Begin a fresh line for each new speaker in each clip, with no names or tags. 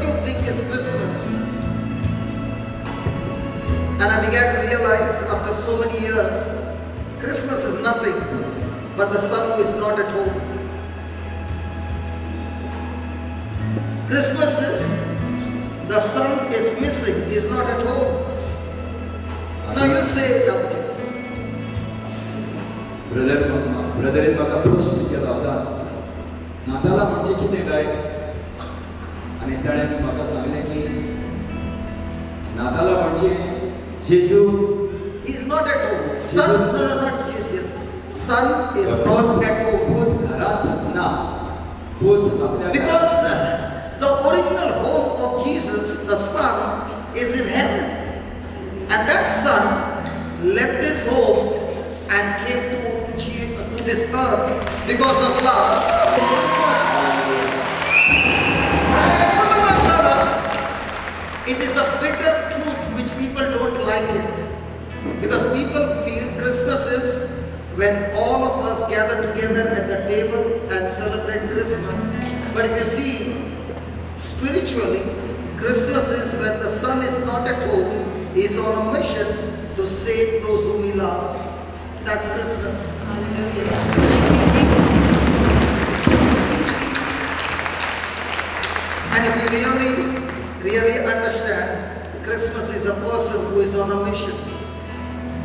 do you think is Christmas? And I began to realize after so many years, Christmas is nothing but the son who is not at home. Christmas is the son is missing, is not at home. Now you'll say, okay,
brother ब्रदरीन म्हाका प्रश्न केलो आतांच, नातालां म्हणजे कितें काय? आनी ताणें म्हाका सांगलें की नातालां म्हणजे जेजू
he is not at home. Son, no, not Jesus. Son is not at home.
पूत घरांत ना, पूत आपल्या
Because the original home of Jesus, the Son, is in heaven. And that Son left his home and came to this earth because of love. And my brother, it is a bitter truth which people don't like it. Because people feel Christmas is when all of us gather together at the table and celebrate Christmas. But if you see, spiritually, Christmas is when the Son is not at home, he is on a mission to save those whom he loves. That's Christmas.
Hallelujah. Thank you, Jesus.
And if you really, really understand, Christmas is a person who is on a mission.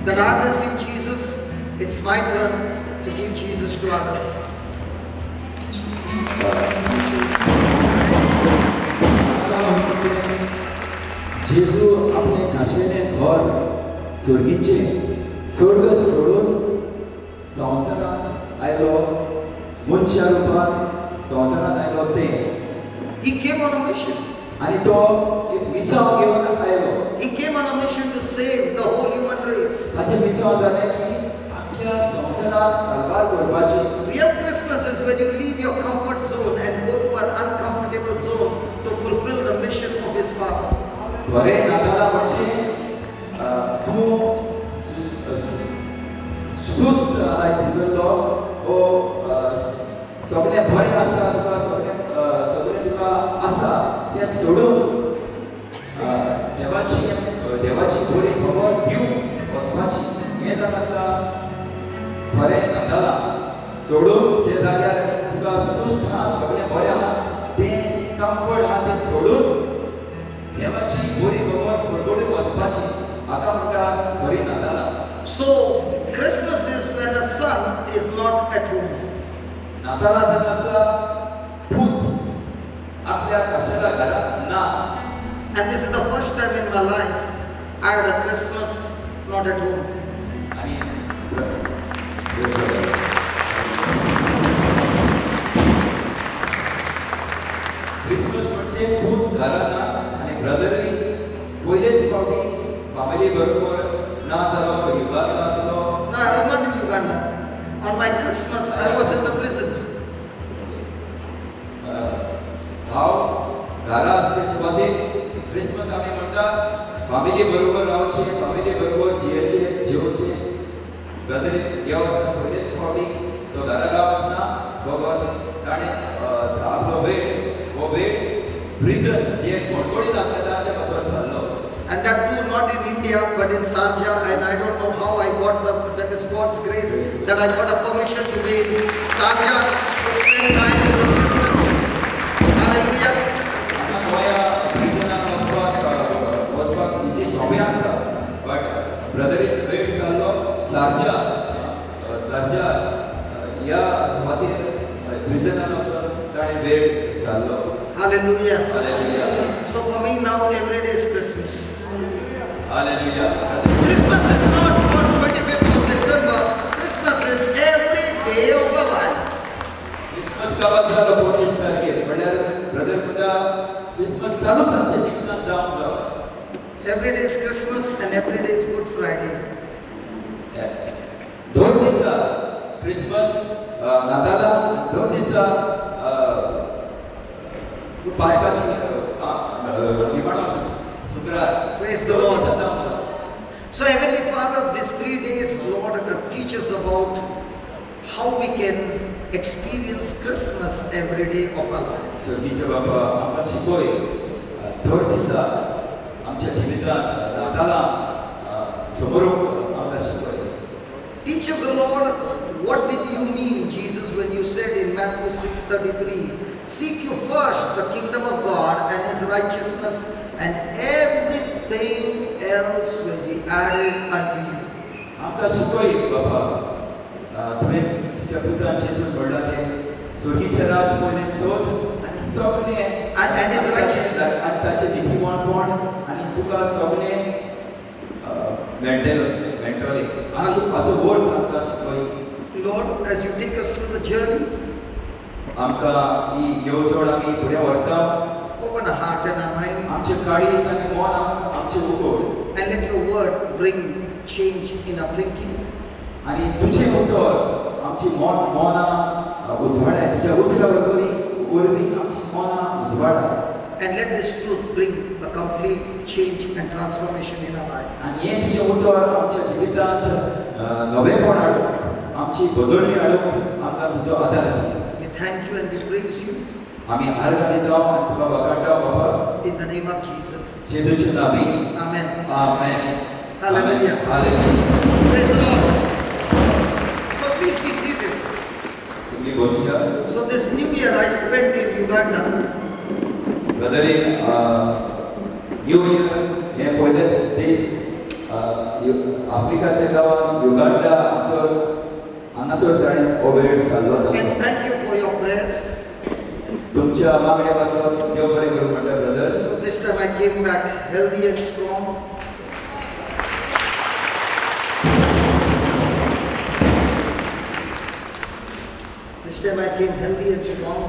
That I've received Jesus, it's my turn to give Jesus to others.
नातालां म्हणजे जेजू आपले खाशेलें घर स्वर्गीचें स्वर्ग सोडून संवसारांत आयलो, मनशा रुपान संवसारांत आयलो तें.
He came on a mission.
आनी तो एक मिसांव घेवन आयलो.
He came on a mission to save the whole human race.
ताचें मिसांव जालें की आख्ख्या संवसाराक साल्वार करपाचें.
Real Christmas is when you leave your comfort zone and go to an uncomfortable zone to fulfill the mission of his Father.
खरें नातालां म्हणजे तूं सुस्त आहाय भितरलो ओ सगळें बरें आसा तुका, सगळें तुका आसा तें सोडून देवाची बरी खबर दिवंक वचपाची, हें जावन आसा खरें नातालां. सोडून जे जाग्यार तुका सुस्त आहा, सगळें बरें आहा, तें कम्फर्ट आहा तें सोडून देवाची बरी खबर फडफडून वचपाची, हाका म्हणटा खरी नातालां.
So, Christmas is when a son is not at home.
नातालां जावन आसा पूत आपल्या खाशेल्या घरांत ना.
And this is the first time in my life I had a Christmas not at home.
आनी क्रिसमस म्हणजे पूत घरांत ना. आनी ब्रदरूय पयलेच फावटी फामिली बरोबर ना जालो, तो युगांत आसलो.
No, I was not in Uganda. On my Christmas, I was in the prison.
भाव घरा आसचे सुवातेर क्रिसमस आमी म्हणटा फामिली बरोबर रावचें, फामिली बरोबर जियेचें, जेवचें. ब्रदरीन ह्या वर्सा पयलेच फावटी तो घरा रावंक ना, बगर ताणें आपलो वेळ हो वेळ प्रिजन जे कोणकोणीत आसले तांचे पासत सारलो.
And that too not in India but in Sharjah, and I don't know how I got the, that is God's grace, that I got a permission to be in Sharjah to spend time with the prisoners. Hallelujah.
हांगा गोंया प्रिजनान वचपाक easy सोंपें आसा, but ब्रदरीन वेळ जाल्लो Sharjah Sharjah ह्या सुवातेर प्रिजनान वचून ताणें वेळ सारलो.
Hallelujah.
Hallelujah.
So for me now every day is Christmas.
Hallelujah.
Christmas is not on 25th of December. Christmas is every day of our life.
Christmas काबार जालो 25 तारखेर, म्हणल्यार ब्रदर म्हणटा क्रिसमस चालूच आमच्या जिवितांत जावंक जावो.
Every day is Christmas and every day is Good Friday.
दोन दिसा क्रिसमस नातालां, दोन दिसा पास्काची निमाणो शुक्रार.
Praise the
दोन
Lord.
दिसा जावंक जावो.
So Heavenly Father, these 3 days, Lord, teach us about how we can experience Christmas every day of our lives.
सर्गीचे बाबा, आमकां शिकय दर दिसा आमच्या जिवितांत नातालां समोरूंक आमकां शिकय.
Teach us, O Lord, what did you mean, Jesus, when you said in Matthew 6:33, seek you first the kingdom of God and his righteousness, and everything else will be added unto you.
आमकां शिकय बाबा, तुवें तुज्या पुतान जेजून म्हणलां तें स्वर्गीचें राज पयलें सोद आनी सगळें
And his righteousness.
आनी ताचें नितीमणपण आनी तुका सगळें मेळटलें मेळटलें. हाचो अर्थ आमकां शिकय.
Lord, as you take us through the journey,
आमकां ही येवजण आमी फुडें व्हरता,
open our heart and our mind,
आमचें काळीज आनी मन आमचें उगड,
and let your word bring change in our thinking.
आनी तुजें उतर आमची मनां उजवाडाय, तुज्या उतरा वरवीं आमची मनां उजवाडाय.
And let this truth bring a complete change and transformation in our life.
आनी हें तुजें उतर आमच्या जिवितांत नवेपण हाडूंक, आमची बदलणी हाडूंक आमकां तुजो आदार दी.
We thank you and we praise you.
आमी आर्गां दिता आनी तुका वखाडटा बाबा.
In the name of Jesus.
जेजूच्या नांवान.
Amen.
Amen.
Hallelujah.
Hallelujah.
Praise the Lord. So please be seated.
तुमी बसया.
So this new year I spent in Uganda.
ब्रदरीन, new year हें पयलेच दीस आफ्रिकाच्या गांवान युगांडा हांगासर ताणें हो वेळ सारलो.
And thank you for your prayers.
तुमच्या मागण्या पासत देव बरें करूं म्हणटा brother.
So this time I came back healthy and strong. This time I came healthy and strong.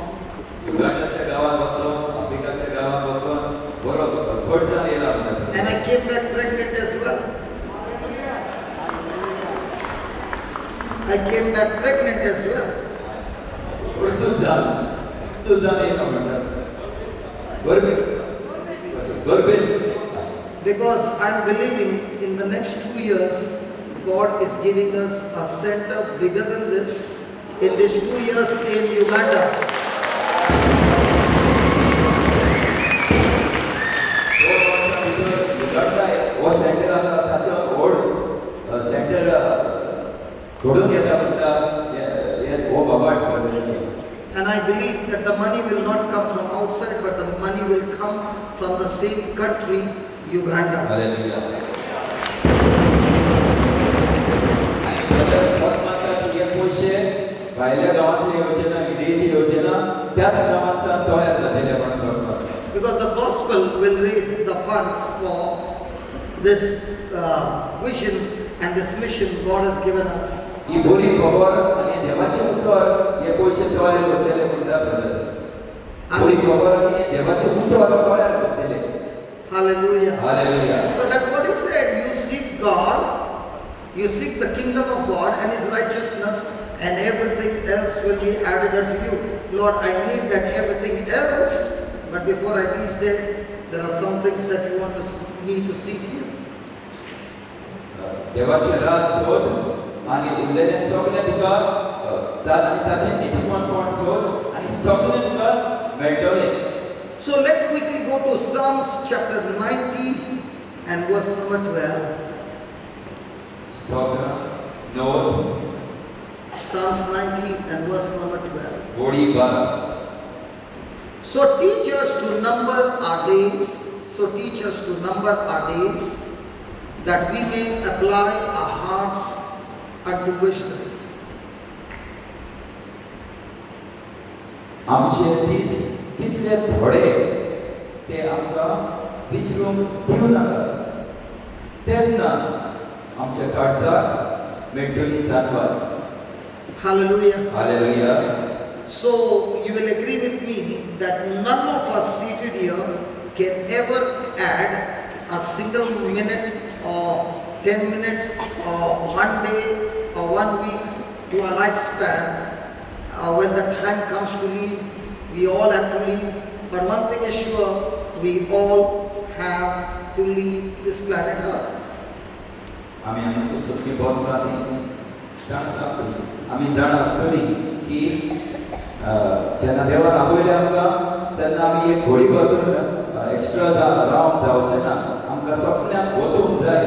युगांडाच्या गांवान वचोन, आफ्रिकाच्या गांवान वचोन बरो घट जावन येयला म्हणटा.
And I came back pregnant as well. I came back pregnant as well.
वर्सूच जावन येयला म्हणटा. गर्भेच.
Because I'm believing in the next 2 years, God is giving us a center bigger than this in these 2 years in Uganda.
हो centre आसा ताच्या व्हड centre घडून येता म्हणटा हो बाबा.
And I believe that the money will not come from outside, but the money will come from the same country, Uganda.
Hallelujah. पयशे भायल्या गांवांतले येवचे ना, इंडियेचे येवचे ना, त्याच गांवांतल्यान तयार जातले म्हणून थोडो.
Because the gospel will raise the funds for this vision and this mission God has given us.
ही बरी खबर आनी देवाचें उतर हे पयशे तयार करतले म्हणटा ब्रदर. बरी खबर आनी देवाचें उतर तयार करतले.
Hallelujah.
Hallelujah.
But that's what he said. You seek God, you seek the kingdom of God and his righteousness, and everything else will be added unto you. Lord, I need that everything else, but before I reach there, there are some things that you want me to seek you.
देवाचें राज सोद आनी उरलेलें सगळें तुका आनी ताचें नितीमणपण सोद आनी सगळें तुका मेळटलें.
So let's quickly go to Psalms chapter 90 and verse number 12.
स्तोत्र 9.
Psalms 90 and verse number 12.
Holi 12.
So teach us to number our days, so teach us to number our days, that we may apply our hearts unto wisdom.
आमचे दीस कितले थोडे ते आमकां विसरूंक दिवं नाका, तेन्ना आमच्या काळजाक मेळटली जानवाय.
Hallelujah.
Hallelujah.
So you will agree with me that none of us seated here can ever add a single minute or 10 minutes or 1 day or 1 week to our lifespan. When the time comes to leave, we all have to leave. But one thing is sure, we all have to leave this planet Earth.
आमी हांगासर सगळीं बसला ती आमी जाणा आसतली की जेन्ना देवान आपयलें आमकां तेन्ना आमी एक घोडी पासून एक्स्ट्रा रावंक जावचें ना, आमकां सगळ्यांक वचूंक जाय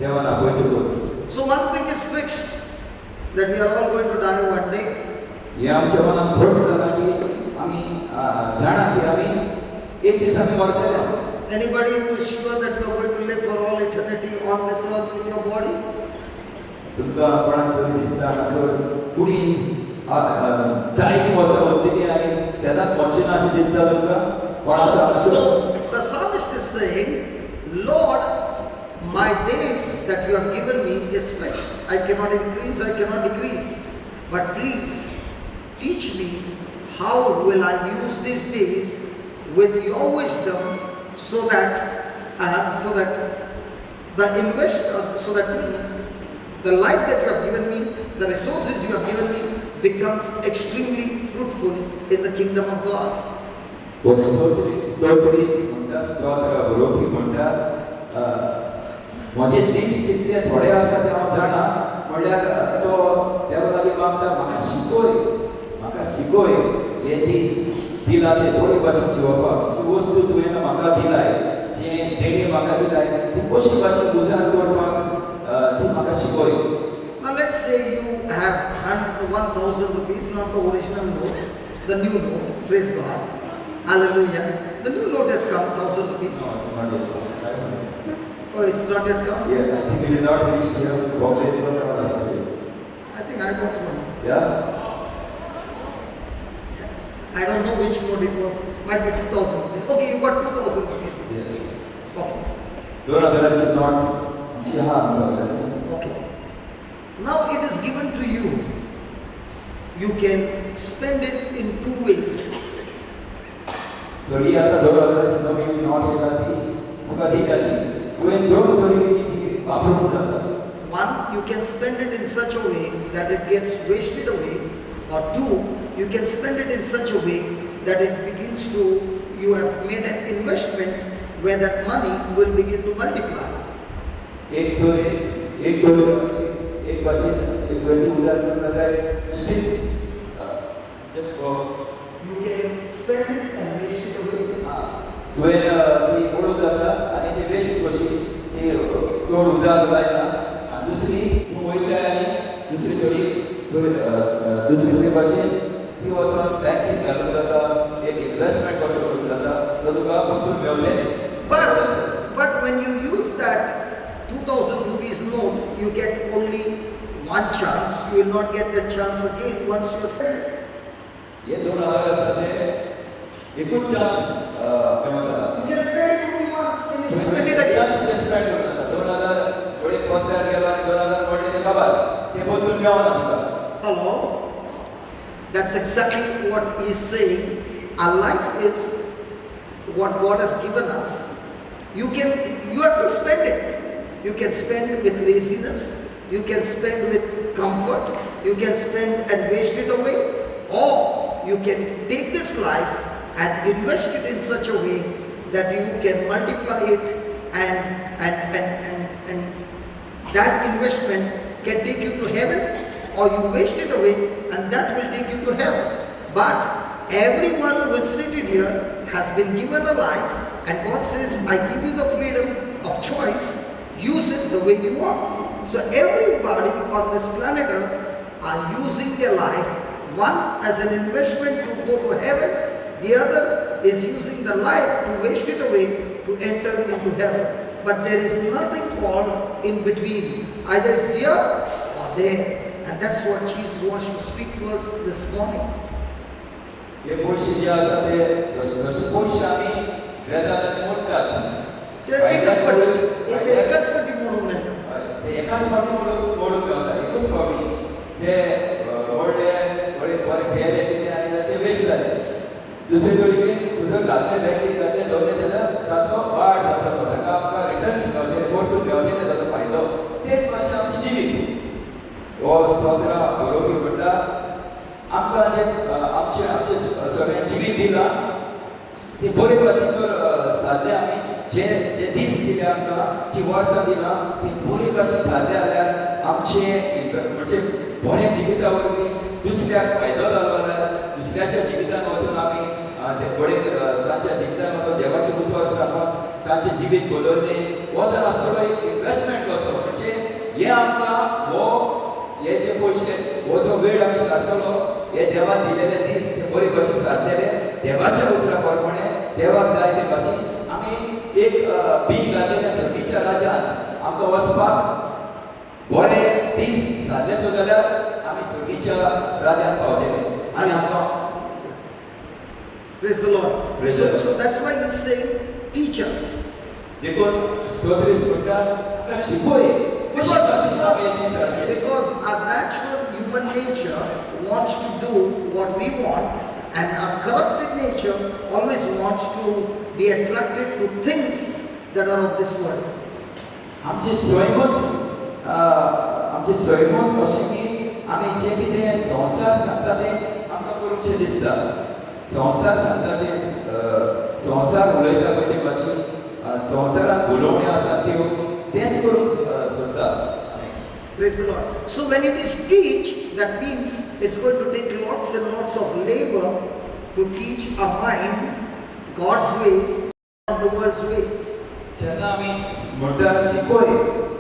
देवान आपयतकूच.
So one thing is fixed, that we are all going to die one day.
हें आमच्या मनान घट जालां की आमी जाणा की आमी एक दीस आमी मरतले.
Anybody who is sure that you are going to live for all eternity on this earth with your body?
तुमकां कोणाक तरी दिसता हांगासर कुडी जायतीं वर्सां वतली आनी तेन्नाच मरचें ना अशें दिसता तुमकां? कोण आसा?
So the psalmist is saying, Lord, my days that you have given me is fixed. I cannot increase, I cannot decrease. But please teach me how will I use these days with your wisdom, so that the life that you have given me, the resources you have given me, becomes extremely fruitful in the kingdom of God.
स्तोत्रीस म्हणटा, स्तोत्र बरोवपी म्हणटा, म्हजे दीस कितले थोडे आसा ते हांव जाणा, म्हणल्यार तो देवा लागीं मागता म्हाका शिकय, म्हाका शिकय हे दीस दिला ते बरे भाशेन जिवपाक. जी वस्तू तुवें म्हाका दिलाय, जे देणे म्हाका दिलाय ती कशी भाशेन उजार करपाक ती म्हाका शिकय.
Now let's say you have 1,000 rupees, not the original note, the new note, praise God, hallelujah. The new note has come, 1,000 rupees.
No, it's not yet.
Oh, it's not yet come?
Yeah, I think it did not reach here.
I think I got one.
Yeah?
I don't know which note it was. Might be 2,000 rupees. Okay, you got 2,000 rupees.
Yes.
Okay. Okay. Now it is given to you. You can spend it in two ways. One, you can spend it in such a way that it gets wasted away, or two, you can spend it in such a way that it begins to, you have made an investment where that money will begin to multiply. You can spend it and waste it away. But when you use that 2,000 rupees note, you get only one chance. You will not get that chance again once you spend it. You can spend it only once and you spend it again. Hello? That's exactly what he's saying. Our life is what God has given us. You have to spend it. You can spend with laziness, you can spend with comfort, you can spend and waste it away, or you can take this life and invest it in such a way that you can multiply it, and that investment can take you to heaven, or you waste it away and that will take you to hell. But everyone who is seated here has been given a life, and God says, I give you the freedom of choice, use it the way you want. So everybody on this planet Earth are using their life, one as an investment to go to heaven, the other is using the life to waste it away to enter into hell. But there is nothing called in between. Either it's here or there. And that's what Jesus wants to speak to us this morning.
दुसऱ्याक फायदो जालो जाल्यार दुसऱ्याच्या जिवितान वचून आमी तांच्या जिवितान वचून देवा देवाचें उतर सांगून तांचें जिवीत बदललें. हो जर आसतलो एक इनवेस्टमेंट कसो, म्हणजे हें आमकां हो हे जे पयशे हो जो वेळ आमी सारतलो हे देवान दिलेले दीस ते बरे भाशेन सारतले देवाच्या उतरा प्रमाणे देवाक जाय ते भाशेन आमी एक बी घातलेलें सर्गीच्या राज्यान आमकां वचपाक बरे दीस सारले तो जाल्यार आमी सर्गीच्या राज्यान पावतले आनी आमकां.
Praise the Lord.
Praise the Lord.
So that's why he's saying, teach us.
देखून स्तोत्रीस म्हणटा आमकां शिकय.
Because our natural human nature wants to do what we want, and our corrupted nature always wants to be attracted to things that are of this world.
आमचे सैमूच अशें की आमी जें कितें संवसार सांगता तें आमकां करूंकशें दिसता. संवसार सांगता जें संवसार उलयता पळय ते भाशेन संवसारांत उलोवण्यो आसा त्यो तेंच करूंक सोदता.
Praise the Lord. So when it is teach, that means it's going to take lots and lots of labor to teach our mind God's ways, not the world's way.
जेन्ना आमी म्हणटा शिकय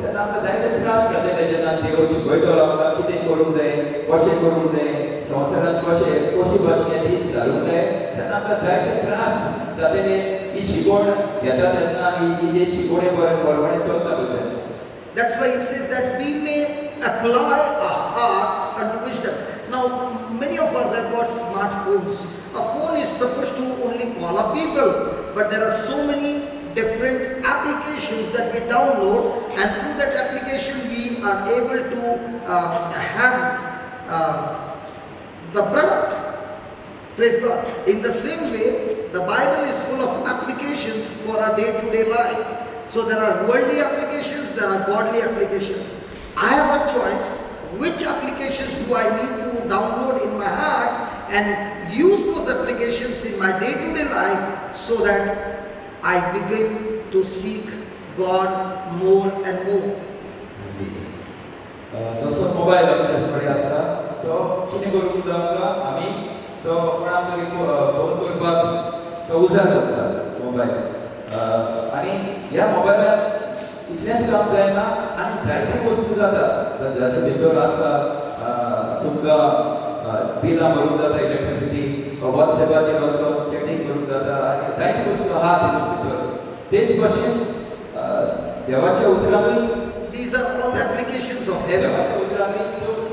तेन्ना आमकां जायते त्रास जातले. जेन्ना देव शिकयतलो आमकां कितें करूंक जाय, कशें करूंक जाय, संवसारांत कशें कशी भाशेन दीस सारूंक जाय, तेन्ना आमकां जायते त्रास जातले. ही शिकवण घेता तेन्ना आमी ही शिकवणे प्रमाणे चलता पळय.
That's why he says that we may apply our hearts unto wisdom. Now, many of us have got smartphones. A phone is supposed to only call up people, but there are so many different applications that we download, and through that application we are able to have the product. Praise God. In the same way, the Bible is full of applications for our day-to-day life. So there are worldly applications, there are godly applications. I have a choice which applications do I need to download in my heart and use those applications in my day-to-day life so that I begin to seek God more and more.
जसो mobile आमच्या कडेन आसा तो कितें करूंक जाय आमकां, आमी तो कोणाक तरी फोन करपाक तो उजार जाता मोबायल. आनी ह्या मोबायलान इतलेंच काम जायना आनी जायते वस्तू जाता जाचे भितर आसा. तुमकां बिलां भरूंक जाता, इलेक्ट्रिसिटी, वॉट्सएपाचेर वचोन चॅटींग करूंक जाता आनी जायते वस्तू आहा तितून भितर. तेच भाशेन देवाच्या उतरांकय
These are all applications of heaven.
देवाच्या उतरांनी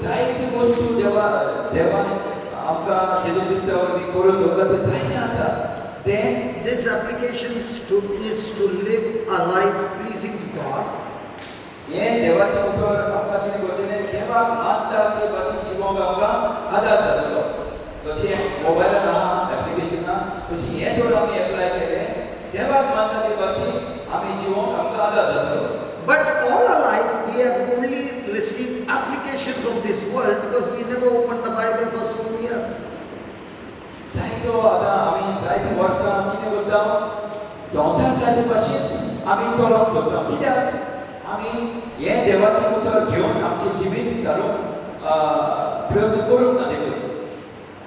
जायते वस्तू देवान आमकां जेजू क्रिस्ता वरवीं करून दवरला ते जायते आसा. ते
This application is to live a life pleasing to God.
हें देवाचें उतर आमकां कितें करतलें, देवाक मानता ते भाशेन जिवोंक आमकां आदार जातलो. जशें मोबायलान आहा एप्लिकेशन आहा तशें हें जर आमी एप्लाय केलें देवाक मानता ते भाशेन आमी जिवोंक आमकां आदार जातलो.
But all our life we have only received applications of this world because we never opened the Bible for so many years.
जायतो आतां आमी जायतीं वर्सां कितें करता, संवसार जाय ते भाशेन आमी चलोवंक सोदता. कित्याक आमी हें देवाचें उतर घेवन आमचें जिवीत सारूंक प्रयत्न करूंक ना देखून.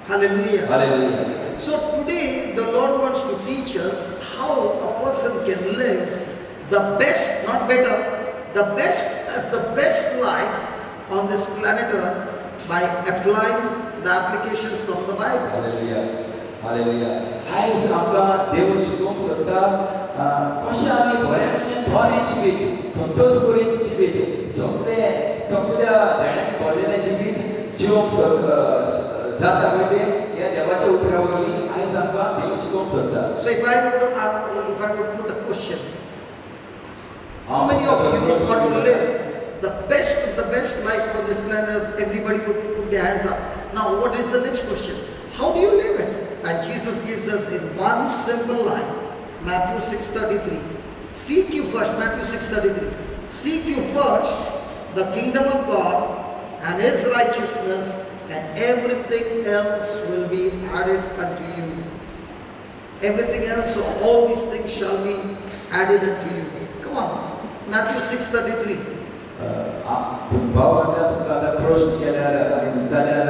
Hallelujah.
Hallelujah.
So today the Lord wants to teach us how a person can live the best, not better, the best of the best life on this planet Earth by applying the applications from the Bible.
Hallelujah. Hallelujah. आयज आमकां देव शिकोवंक सोदता कशें आमी बऱ्यांतलें बरें जिवीत, संतोश करीत जिवीत, सगळ्या देण्यांनी भरलेलें जिवीत जिवोवंक जाता पळय तें ह्या देवाच्या उतरा वरवीं आयज आमकां देव शिकोवंक सोदता.
So if I would put a question, how many of you want to live the best of the best life on this planet Earth? Everybody would put their hands up. Now what is the next question? How do you live it? And Jesus gives us in one simple line, Matthew 6:33. Seek you first, Matthew 6:33. Seek you first the kingdom of God and His righteousness, and everything else will be added unto you. Everything else, all these things shall be added unto you. Come on, Matthew 6:33.
भाव म्हणल्यार तुमकां आतां प्रश्न केल्यार आनी विचारल्यार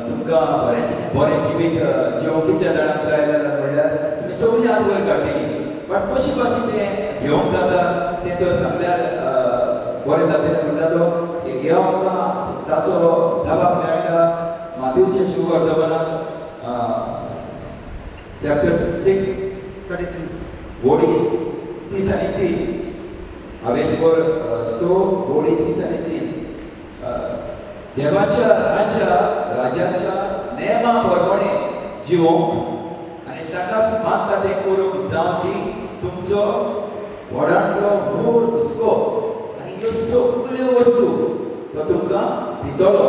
तुमकां बरें बरें जिवीत जिवोवंक कितल्या जाणांक जाय जाल्यार म्हणल्यार तुमी ही सगळीं हात वयर काडटली बट कशें कशें तें घेवंक जाता तें तर सांगल्यार बरें जातलें म्हणटा तो हे आमकां ताचो जबाब मेळटा माथ्यूच्या शुभवर्तमानात चॅप्टर 6
33
वोडी 33 हांवें स्कोर 6 वोडी 33 देवाच्या राजाच्या नेमा प्रमाणे जिवोंक आनी ताकाच मानता तें करूंक जावं ती तुमचो व्हडांतलो व्हड हुस्को आनी ह्यो सगल्यो वस्तू तो तुमकां दितलो.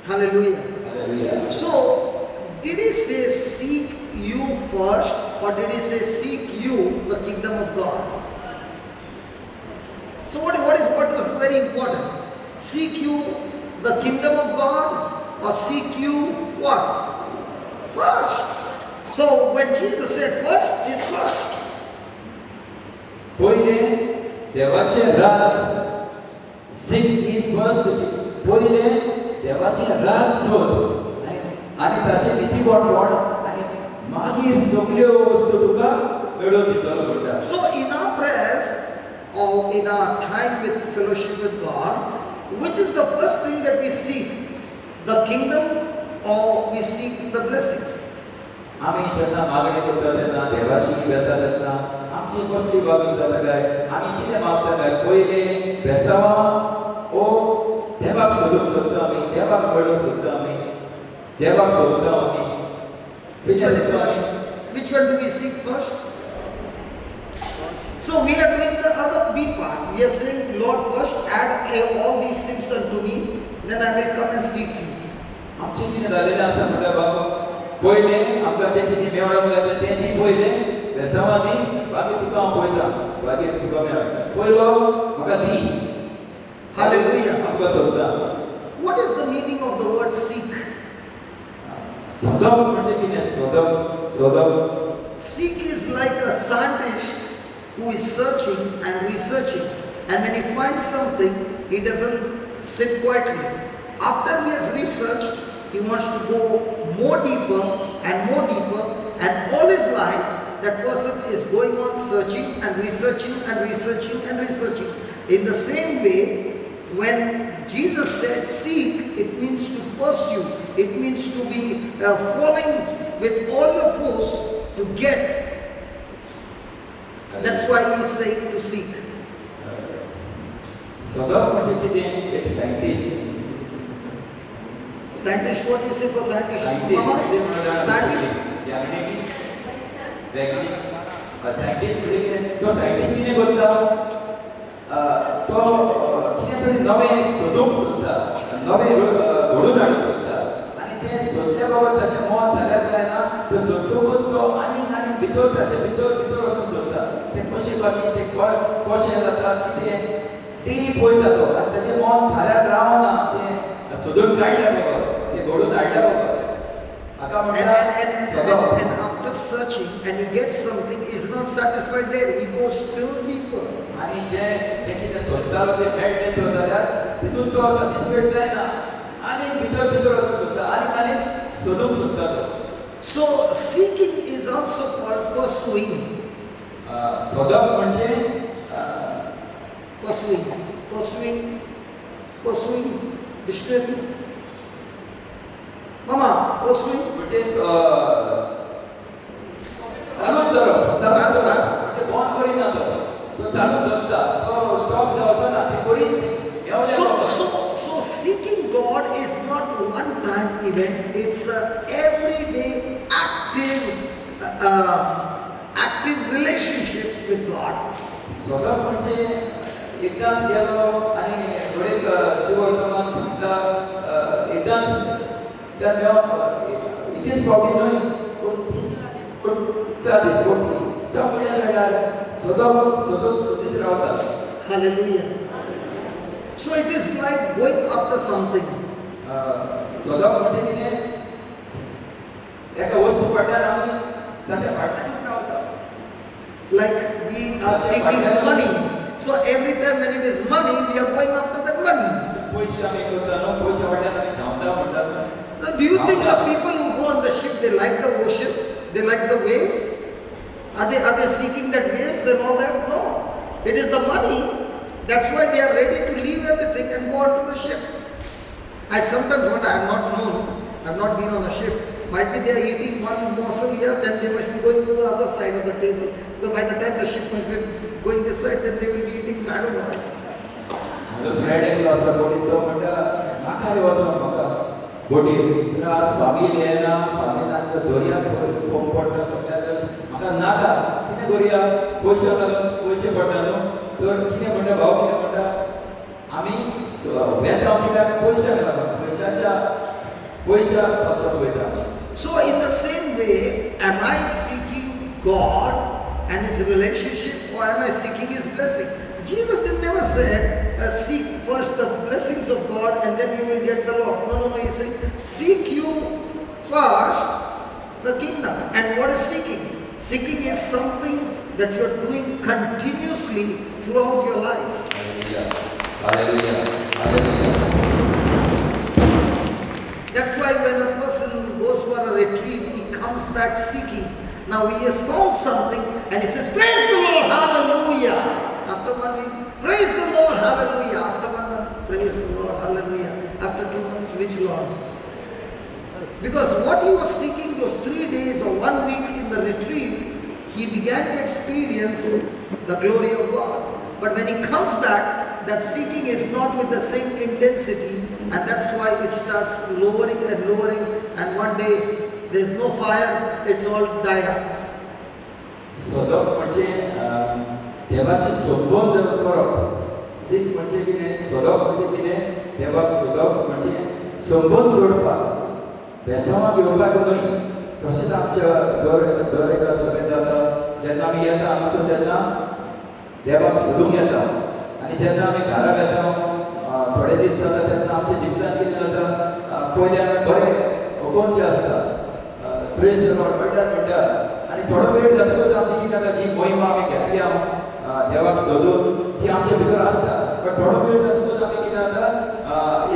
Hallelujah.
Hallelujah.
So, did he say seek you first or did he say seek you the kingdom of God? So what was very important? Seek you the kingdom of God or seek you what? First. So when Jesus said first is first.
पयलें देवाचें राज, seek ye first, पयलें देवाचें राज सोद आनी ताचें नितीपण आनी मागीर सगल्यो वस्तू तुका मेळोवन दितलो म्हणटा.
So in our prayers or in our time with fellowship with God, which is the first thing that we seek? The kingdom or we seek the blessings?
आमी जेन्ना मागणी करता तेन्ना देवाशी वेता तेन्ना आमची कसली वागणूक जाता काय, आमी कितें मागता काय? पयलें बेसांवां ओ देवाक सोदूंक सोदता आमी, देवाक मेळोवंक सोदता आमी, देवाक सोदता आमी.
Which one is first? Which one do we seek first? So we are doing the other B part. We are saying, Lord, first add all these things unto me, then I will come and seek you.
आमचें कितें जालेलें आसा म्हणल्यार बाबा पयलें आमकां जें कितें मेळोंक जाय तें दी पयलें बेसांवां दी, बाकी तुका हांव पळयता, बाकी तुका मेळ, पयलो म्हाका दी.
Hallelujah.
आमकां सोदता.
What is the meaning of the word seek?
सोदप म्हणजे कितें? सोदप, सोदप.
Seek is like a scientist who is searching and researching, and when he finds something, he doesn't sit quietly. After he has researched, he wants to go more deeper and more deeper, and all his life that person is going on searching and researching and researching and researching. In the same way, when Jesus said seek, it means to pursue, it means to be following with all your force to get. That's why he is saying to seek.
सोदप म्हणजे कितें? एक scientist.
Scientist, what do you say for scientist?
Scientist,
scientist.
वैज्ञानिक. Scientist म्हणजे कितें? तो scientist कितें करता? तो कितें तरी नवें सोदूंक सोदता, नवें घडोवन हाडूंक सोदता आनी तें सोदल्या बगर ताचें मन जाल्यार जायना. तो सोदतकूच तो आनी आनी भितर ताचे भितर भितर वचूंक सोदता. तें कशें कशें तें कशें जाता कितें तें पळयता तो आनी ताचें मन थाऱ्यार रावना, तें सोदून काडल्या बगर, तें घडोवन हाडल्या बगर. हाका म्हणटा सोदप.
And after searching and he gets something, he is not satisfied there, he goes still deeper.
आनी जें जें कितें सोदतालो तें मेळ्ळें तर जाल्यार तितून तो सॅटिस्फायड जायना आनी भितर भितर वचूंक सोदता आनी आनी सोदूंक सोदता तो.
So seeking is also called pursuing.
सोदप म्हणजे
pursuing, pursuing, pursuing, dictionary. Mama, pursuing
म्हणजे चालूच धरप, चालूच धरप म्हणजे बंद करिना तो, तो चालूच धरता, तो स्टॉप जावचो ना, ते करीत.
So seeking God is not one time event, it's a everyday active active relationship with God.
सोदप म्हणजे एकदांच गेलो आनी घडयेक शिववर्तमान म्हणटा एकदांच त्या इतलेच फावटी न्हय पूण तिसऱ्या दिसपटी सगळ्या वेळार सोदप सोदत सोदीत रावता.
Hallelujah. So it is like going after something.
सोदप म्हणजे कितें? एका वस्तू फाटल्यान आमी ताच्या फाटल्यानूच रावता.
Like we are seeking money. So every time when it is money, we are going after that money.
पयशे आमी करता न्हू, पयशे फाटल्यान आमी धांवता म्हणटा.
Now, do you think the people who go on the ship, they like the ocean? They like the waves? Are they seeking that waves and all that? No. It is the money. That's why they are ready to leave everything and go onto the ship. I sometimes wonder, I have not known, I have not been on a ship. Might be they are eating one morsel here, then they must be going to the other side of the table. Because by the time the ship must be going this side, then they will be eating, I don't know.
म्हजो friend एकलो आसा बोटीन, तो म्हणटा नाका रे वचोन म्हाका बोटीर, त्रास, फामील येना, फामिलांचो दर्या कोम पडटा सगळ्याक, म्हाका नाका, कितें करुया, पयशे घालून पयशे पडटा न्हू. तर कितें म्हणटा भाव, कितें म्हणटा आमी वेता कित्याक पयशाक लागून, पयशाच्या पयशा पासत वयता आमी.
So in the same way, am I seeking God and His relationship, or am I seeking His blessing? Jesus did never say, seek first the blessings of God and then you will get the Lord. No, no, no. He said, seek you first the kingdom. And what is seeking? Seeking is something that you are doing continuously throughout your life.
Hallelujah. Hallelujah. Hallelujah.
That's why when a person goes for a retreat, he comes back seeking. Now he has found something and he says, praise the Lord, hallelujah. After 1 week, praise the Lord, hallelujah. After 1 month, praise the Lord, hallelujah. After 2 months, which Lord? Because what he was seeking those 3 days or 1 week in the retreat, he began to experience the glory of God. But when he comes back, that seeking is not with the same intensity, and that's why it starts lowering and lowering, and one day there's no fire, it's all died up.
सोदप म्हणजे देवाशी संबंद करप. सीख म्हणजे कितें, सोदप म्हणजे कितें, देवाक सोदप म्हणजे संबंद जोडपाक, बेसांवां घेवपाक न्हय. तशेंच आमच्या दर दर एका सभेंत जाता, जेन्ना आमी येता हांगासर तेन्ना देवाक सोदूंक येता, आनी जेन्ना आमी घरा वेता थोडे दीस जाता तेन्ना आमच्या जिवितांत कितें जाता, पयल्यान बरें अकोवंचे आसता, प्रेज the Lord म्हणटात म्हणटा, आनी थोडो वेळ जातकूच आमचें कितें जाता, जी मोहिमा आमी घेतल्या देवाक सोदून ती आमचे भितर आसता. बट थोडो वेळ जातकूच आमी कितें जाता,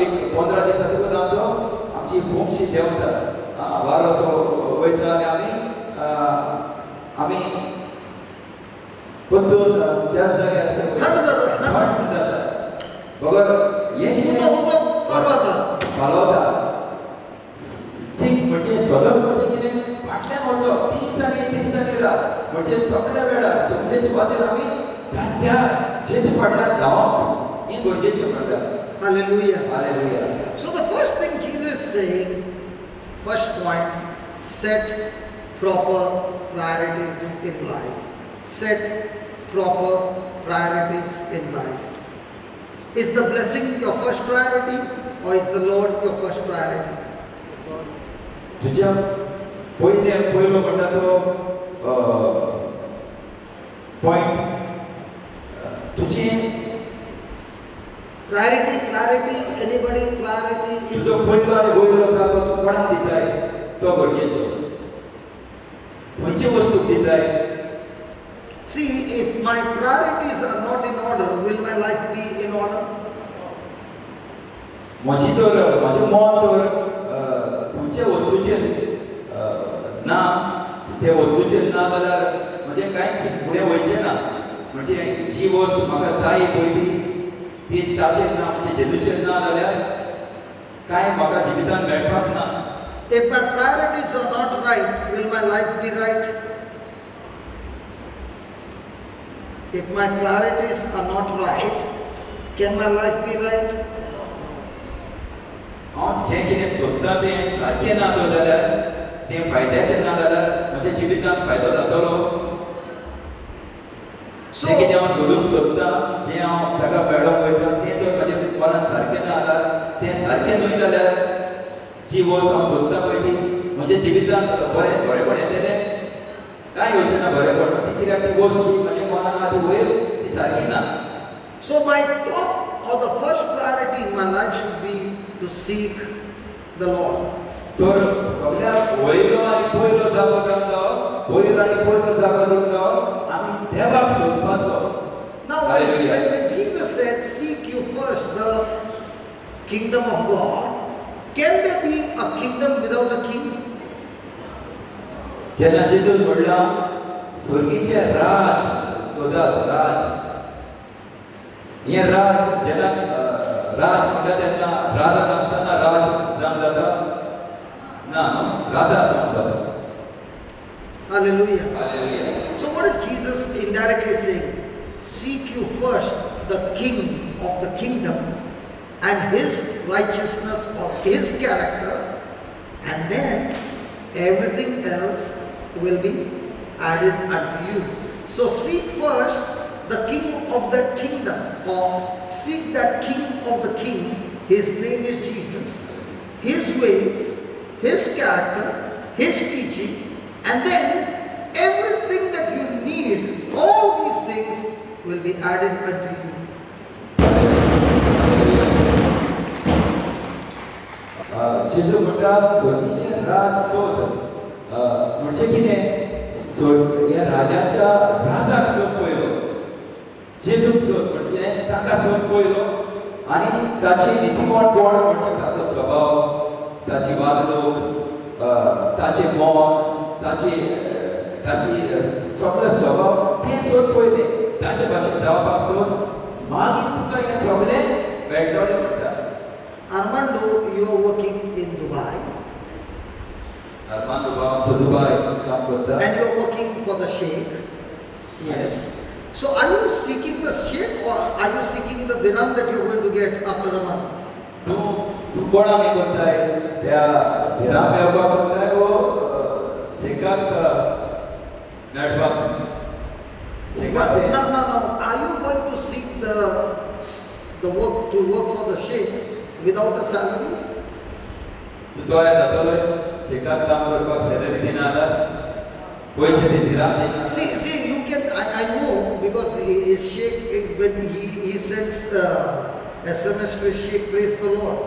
एक 15 दीस जातकूच आमचो आमची फोंकशी देंवता, वारो असो वयता आनी आमी आमी परतून त्याच जाग्यार
थंड जाता,
थंड जाता. बगर हें कितें पालवता. सीख म्हणजे सोदप म्हणजे कितें, फाटल्यान वचप, 30 आनी 30 आनी रात म्हणजे सगळ्या वेळार सगळेचे खातीर आमी धाडट्या जेचे फाटल्यान धांवप हें गरजेचें म्हणटा.
Hallelujah.
Hallelujah.
So the first thing Jesus is saying, first point, set proper priorities in life. Set proper priorities in life. Is the blessing your first priority or is the Lord your first priority?
तुझ्या पयले पयलो म्हणटा तो point तुजी
priority, priority, anybody priority is
तुजो पयलो आनी वयलो जागो तूं कोणाक दिताय तो गरजेचो, खंयचे वस्तूक दिताय.
See, if my priorities are not in order, will my life be in order?
म्हजी तर म्हजें मन तर खंयचे वस्तूचेर ना, ते वस्तूचेर ना जाल्यार म्हजें कांयच फुडें वयचें ना. म्हणजे जी वस्त म्हाका जाय पयली ती ताचेर ना, म्हणजे जेजूचेर ना जाल्यार कांय म्हाका जिवितान मेळपाक ना.
If my priorities are not right, will my life be right? If my priorities are not right, can my life be right?
हांव जें कितें सोदता तें सारकें ना तर जाल्यार, तें फायद्याचें ना जाल्यार म्हज्या जिवितांत फायदो जातलो. जें कितें हांव सोदूंक सोदता, जें हांव ताका मेळोवंक वयता तें जर म्हज्या मनांत सारकें ना जाल्यार, तें सारकें न्हय जाल्यार जी वस्त हांव सोदता पळय ती म्हज्या जिवितांत बरें बरेपण येतलें, कांय येवचें ना बरेपण. ती कित्याक ती वस्त जी म्हज्या मनान आहा ती वयर ती सारकी ना.
So my top or the first priority in my life should be to seek the Lord.
तर सगळ्याक वयलो आनी पयलो जागो जावन जावप, वयलो आनी पयलो जागो दिवन जावप, आमी देवाक सोदपाचो.
Now when Jesus said, seek you first the kingdom of God, can there be a kingdom without a king?
जेन्ना जेजून म्हणलां स्वर्गीचें राज सोदात राज हें राज जेन्ना राज म्हणटा तेन्ना राजा नासतना राज जावन जाता ना न्हू राजा आसूंक जाय.
Hallelujah.
Hallelujah.
So what is Jesus indirectly saying? Seek you first the King of the kingdom and his righteousness or his character, and then everything else will be added unto you. So seek first the King of that kingdom, or seek that King of the King. His name is Jesus, his ways, his character, his teaching, and then everything that you need, all these things will be added unto you.
जेजू म्हणटा स्वर्गीचें राज सोद म्हणजे कितें ह्या राजाच्या राजाक सोद पयलो जेजूक सोद म्हणजे ताका सोद पयलो आनी ताची नितीमत्पण म्हणजे ताचो स्वभाव ताची वागणूक ताचें मन ताची ताची सगळो स्वभाव तें सोद पयलें ताचे भाशेन जावपाक सोद मागीर तुका हें सगळें मेळटलें म्हणटा.
Armando, you are working in Dubai.
Armando भाव आमचो दुबाय काम करता.
And you are working for the Sheikh. Yes. So are you seeking the Sheikh or are you seeking the dirham that you are going to get after a month?
तूं तूं कोणाक हें करताय त्या दिराम मेळपाक करताय वो शेखाक मेळपाक शेखाचें?
No, no, no. Are you going to seek the work to work for the Sheikh without a salary?
तूं तयार जातलो शेखाक काम करपाक सॅलरी दिना जाल्यार पयशे दिराम दिना?
See, see, you can. I know because his Sheikh, when he sends the SMS to his Sheikh, praise the Lord.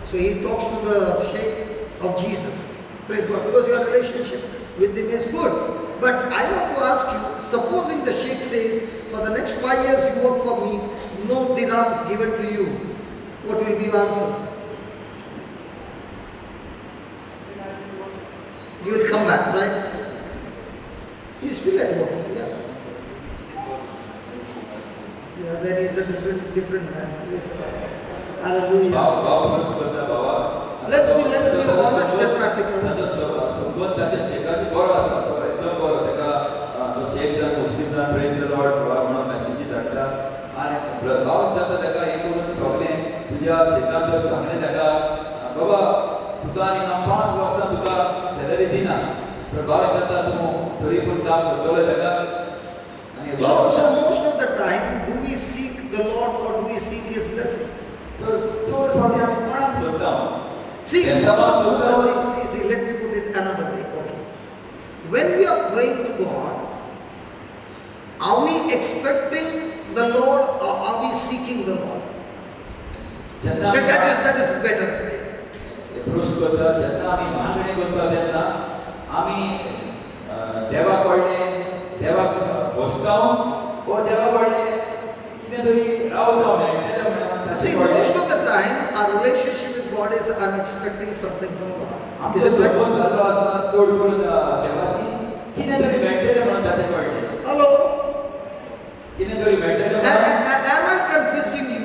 So he talks to the Sheikh of Jesus, praise God, because your relationship with him is good. But I want to ask you, supposing the Sheikh says, for the next 5 years you work for me, no dirhams given to you, what will be your answer? You will come back, right? He's still at work, yeah. Yeah, then he's a different man. Yes. Hallelujah. Let's be honest and practical.
संबंद ताच्या शेखाशी बरो आसा तो एकदम बरो ताका तो शेख जावन मुस्लीम जावन प्रेज the Lord म्हणून मॅसेजी धाडटा आनी भाव जाता ताका हें करून सगळें तुज्या शेतान जर सांगलें ताका बाबा तुका आनी हांव 5 वर्सां तुका सॅलरी दिना पण भाव जाता तूं तरी पूण काम करतलो ताका.
So most of the time, do we seek the Lord or do we seek His blessing?
तर चड फावटी आमी कोणाक सोदता?
See, see, let me put it another way. Okay. When we are praying to God, are we expecting the Lord or are we seeking the Lord? That is better.
प्रश्न करता जेन्ना आमी मागणें करता तेन्ना आमी देवा कडले देवाक बसता वो देवा कडले कितें तरी रावता मेळटलें म्हणून.
See, most of the time our relationship with God is I'm expecting something from God.
आमचो संबंद जाल्लो आसा चड करून देवाशी कितें तरी मेळटलें म्हणून ताचे कडले.
Hello.
कितें तरी मेळटलें.
Am I confusing you?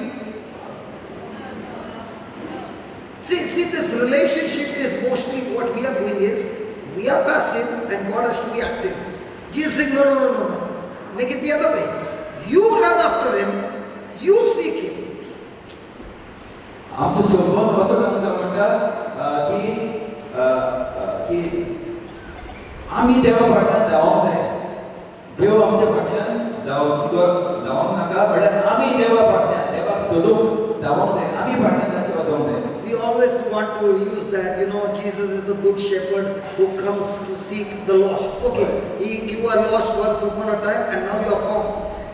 See, this relationship is mostly what we are doing is we are passive and God has to be active. Jesus saying, no, no, no, no, no. Make it the other way. You run after him, you seek him.
आमचो संबंद कसो जाता म्हणटा की की आमी देवा फाटल्यान धांवंक जाय. देव आमच्या फाटल्यान धांवची धांवंक नाका म्हणल्यार आमी देवा फाटल्यान देवाक सोदूंक धांवंक जाय. आमी फाटल्यान ताचे वचोंक जाय.
We always want to use that, you know, Jesus is the good shepherd who comes to seek the lost. Okay, you are lost once upon a time and now you are found.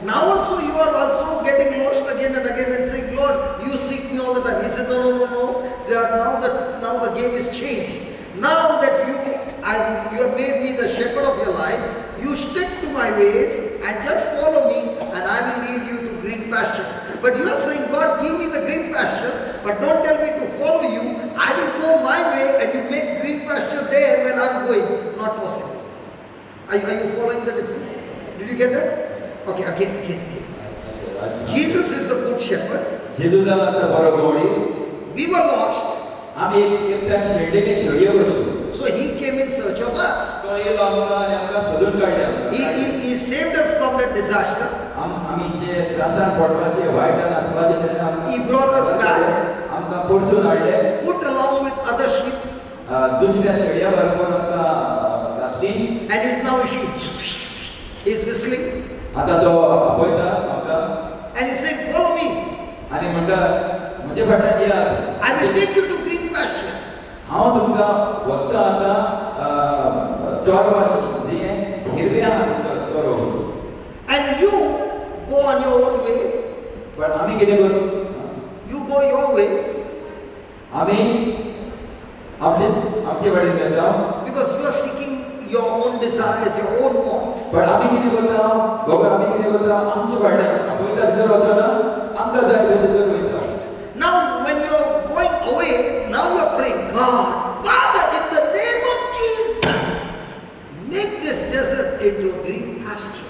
Now also you are also getting lost again and again and saying, Lord, you seek me all the time. He said, no, no, no, no. Now the game is changed. Now that you have made me the shepherd of your life, you stick to my ways and just follow me and I will lead you to green pastures. But you are saying, God, give me the green pastures, but don't tell me to follow you. I will go my way and you make green pasture there when I am going. Not possible. Are you following the difference? Did you get that? Okay, again. Jesus is the good shepherd. We were lost. So he came in search of us. He saved us from that disaster. He brought us back. Put along with other sheep. And he's now he's whistling. And he said, follow me. I will take you to green pastures. And you go on your own way. You go your way. Because you are seeking your own desires, your own wants. Now when you are going away, now you are praying, God, Father, in the name of Jesus, make this desert into a green pasture.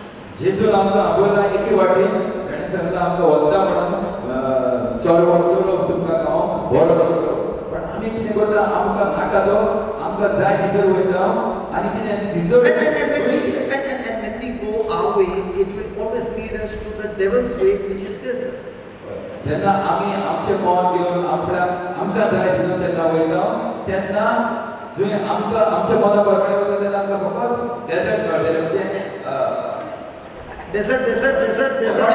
And when we go our way, it will always lead us to the devil's way, which is desert. Desert, desert, desert, desert.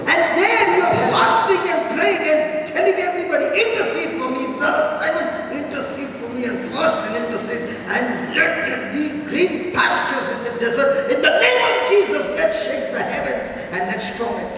And there you are fasting and praying and telling everybody, intercede for me, Brother Simon, intercede for me, and fast and intercede, and let there be green pastures in the desert. In the name of Jesus, let's shake the heavens and let's storm it.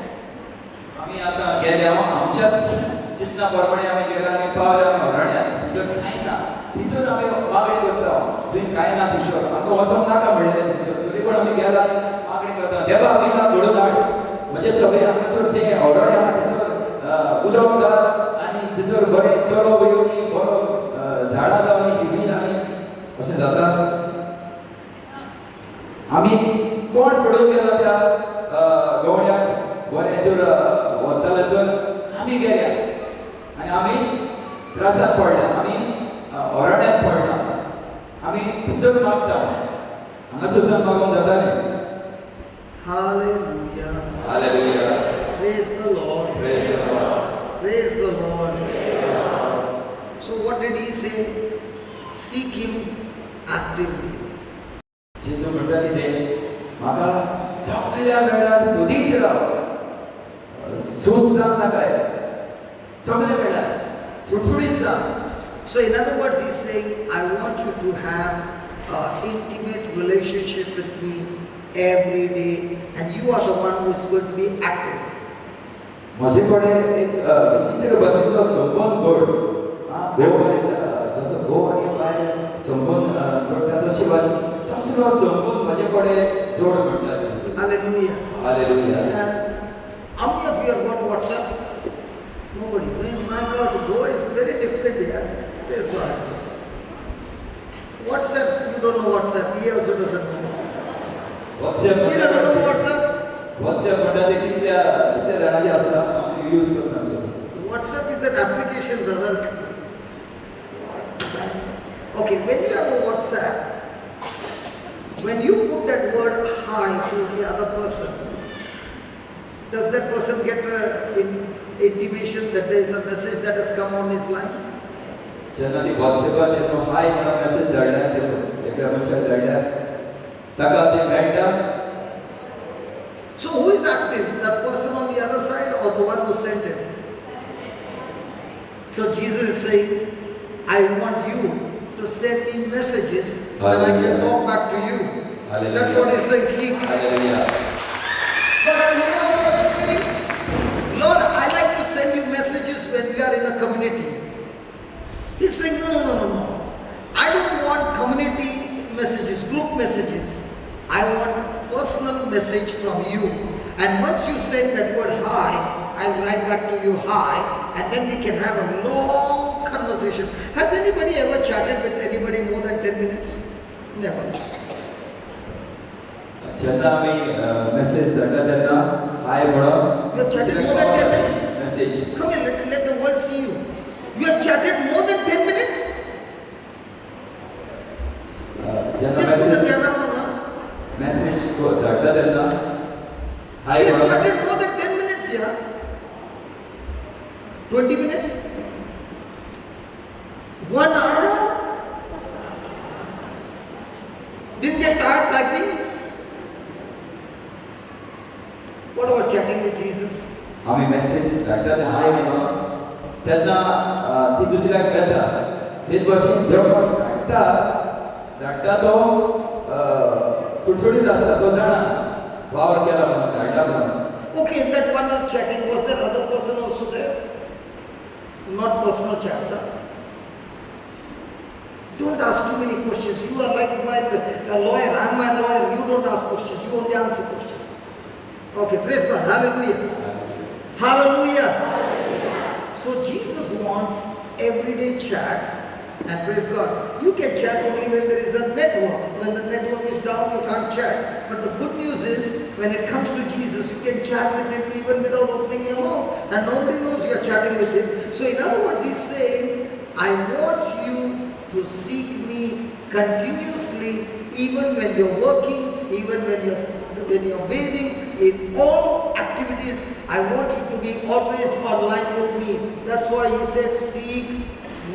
Hallelujah.
Hallelujah.
Praise the Lord.
Praise the Lord.
Praise the Lord. So what did he say? Seek him actively. So in other words, he's saying, I want you to have an intimate relationship with me every day, and you are the one who is going to be active. Hallelujah.
Hallelujah.
And how many of you have got WhatsApp? Nobody. My God, Goa is very different here. Praise God. WhatsApp, you don't know WhatsApp. He also doesn't know.
WhatsApp.
He doesn't know WhatsApp.
WhatsApp.
WhatsApp is an application, brother. Okay, when you have a WhatsApp, when you put that word hi to the other person, does that person get an intimation that there is a message that has come on his line? So who is active? The person on the other side or the one who sent it? So Jesus is saying, I want you to send me messages that I can talk back to you.
Hallelujah.
That's what he's saying. See.
Hallelujah.
But you know what I'm saying? Lord, I like to send you messages when we are in a community. He's saying, no, no, no, no. I don't want community messages, group messages. I want personal message from you. And once you send that word hi, I'll write back to you hi, and then we can have a long conversation. Has anybody ever chatted with anybody more than than 10 minutes? Never.
जेन्ना आमी message धाडटा तेन्ना हाय म्हणप.
You have chatted more than 10 minutes?
Message.
Come here, let the world see you. You have chatted more than 10 minutes?
जेन्ना
Just put the camera on, huh?
Message धाडटा तेन्ना हाय
She has
म्हणप.
chatted more than 10 minutes here. 20 minutes? 1 hour? Didn't get tired typing? What about chatting with Jesus?
आमी message धाडटा तेन्ना हाय म्हणप तेन्ना ती दुसऱ्याक येता. तेच भाशेन जो कोण धाडटा धाडटा तो सुटसुटीत आसता, तो जाणा वावर केला म्हणून धाडटा म्हणून.
Okay, in that 1 hour chatting, was there other person also there? Not personal chat, sir. Don't ask too many questions. You are like my lawyer. I'm my lawyer. You don't ask questions. You only answer questions. Okay, praise God. Hallelujah. Hallelujah. So Jesus wants everyday chat, and praise God. You can chat only when there is a network. When the network is down, you can't chat. But the good news is, when it comes to Jesus, you can chat with him even without opening your mouth. And nobody knows you are chatting with him. So in other words, he's saying, I want you to seek me continuously, even when you're working, even when you're bathing, in all activities, I want you to be always online with me. That's why he said, seek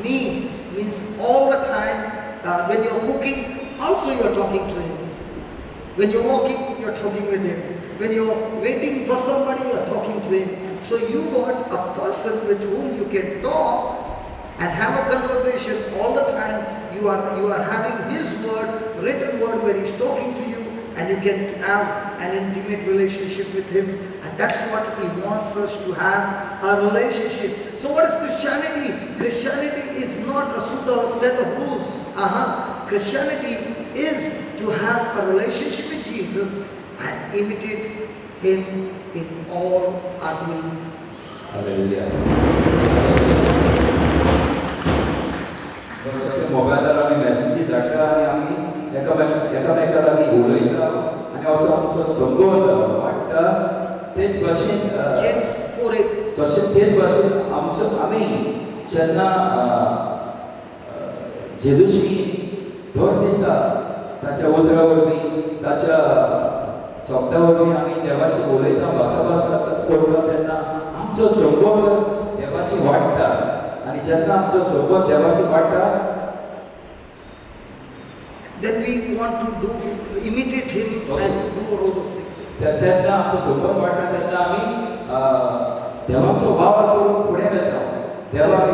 me, means all the time. When you're cooking, also you're talking to him. When you're walking, you're talking with him. When you're waiting for somebody, you're talking to him. So you got a person with whom you can talk and have a conversation all the time. You are having his word, written word, where he's talking to you, and you can have an intimate relationship with him. And that's what he wants us to have, a relationship. So what is Christianity? Christianity is not a set of rules. Christianity is to have a relationship with Jesus and imitate him in all our doings.
Hallelujah. मोबायलार आमी मॅसेजी धाडटा आनी आमी एकामेका लागीं उलयता आनी असो आमचो संबंद वाडटा. तेच भाशेन तशें तेच भाशेन आमचो आमी जेन्ना जेजूशी दर दिसा ताच्या उतरा वरवीं ताच्या शब्दा वरवीं आमी देवाशी उलयता, भासाभास करता तेन्ना आमचो संबंद देवाशी वाडटा. आनी जेन्ना आमचो संबंद देवाशी वाडटा,
then we want to imitate him and do all those things.
तेन्ना आमचो संबंद वाडटा तेन्ना आमी देवाचो वावर करून फुडें वता. देवाक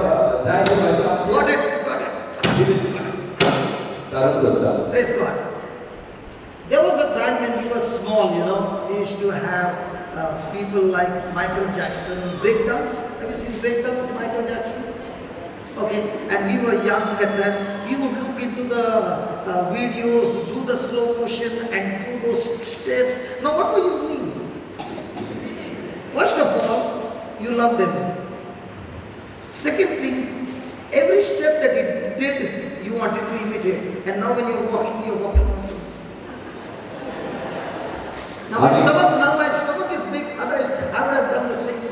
जाय ते भाशेन आमचें
Got it, got it.
सारून सोदता.
Praise God. There was a time when we were small, you know, we used to have people like Michael Jackson breakdance. Have you seen breakdance, Michael Jackson? Okay, and we were young at that time. We would look into the videos, do the slow motion and do those steps. Now what were you doing? First of all, you loved him. Second thing, every step that he did, you wanted to imitate. And now when you're walking also. Now my stomach is big, otherwise I would have done the same thing.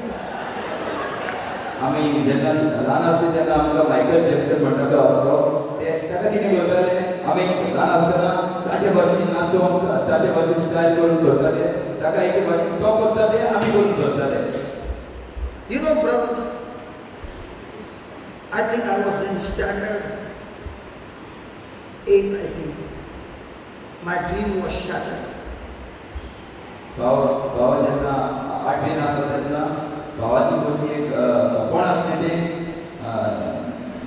आमी जेन्ना ल्हान आसले तेन्ना आमकां Michael Jackson म्हणटा तो आसलो, ते ताका कितें करताले, आमी ल्हान आसतना ताचे भाशेन नाचोवंक, ताचे भाशेन स्टायल करूंक सोदताले. ताका एके भाशेन तो करता ते आमी करूंक सोदताले.
You know, brother, I think I was in standard 8, I think. My dream was shattered.
भाव जेन्ना आठवेन आसलो तेन्ना भावाची पयली एक सपन आसलें तें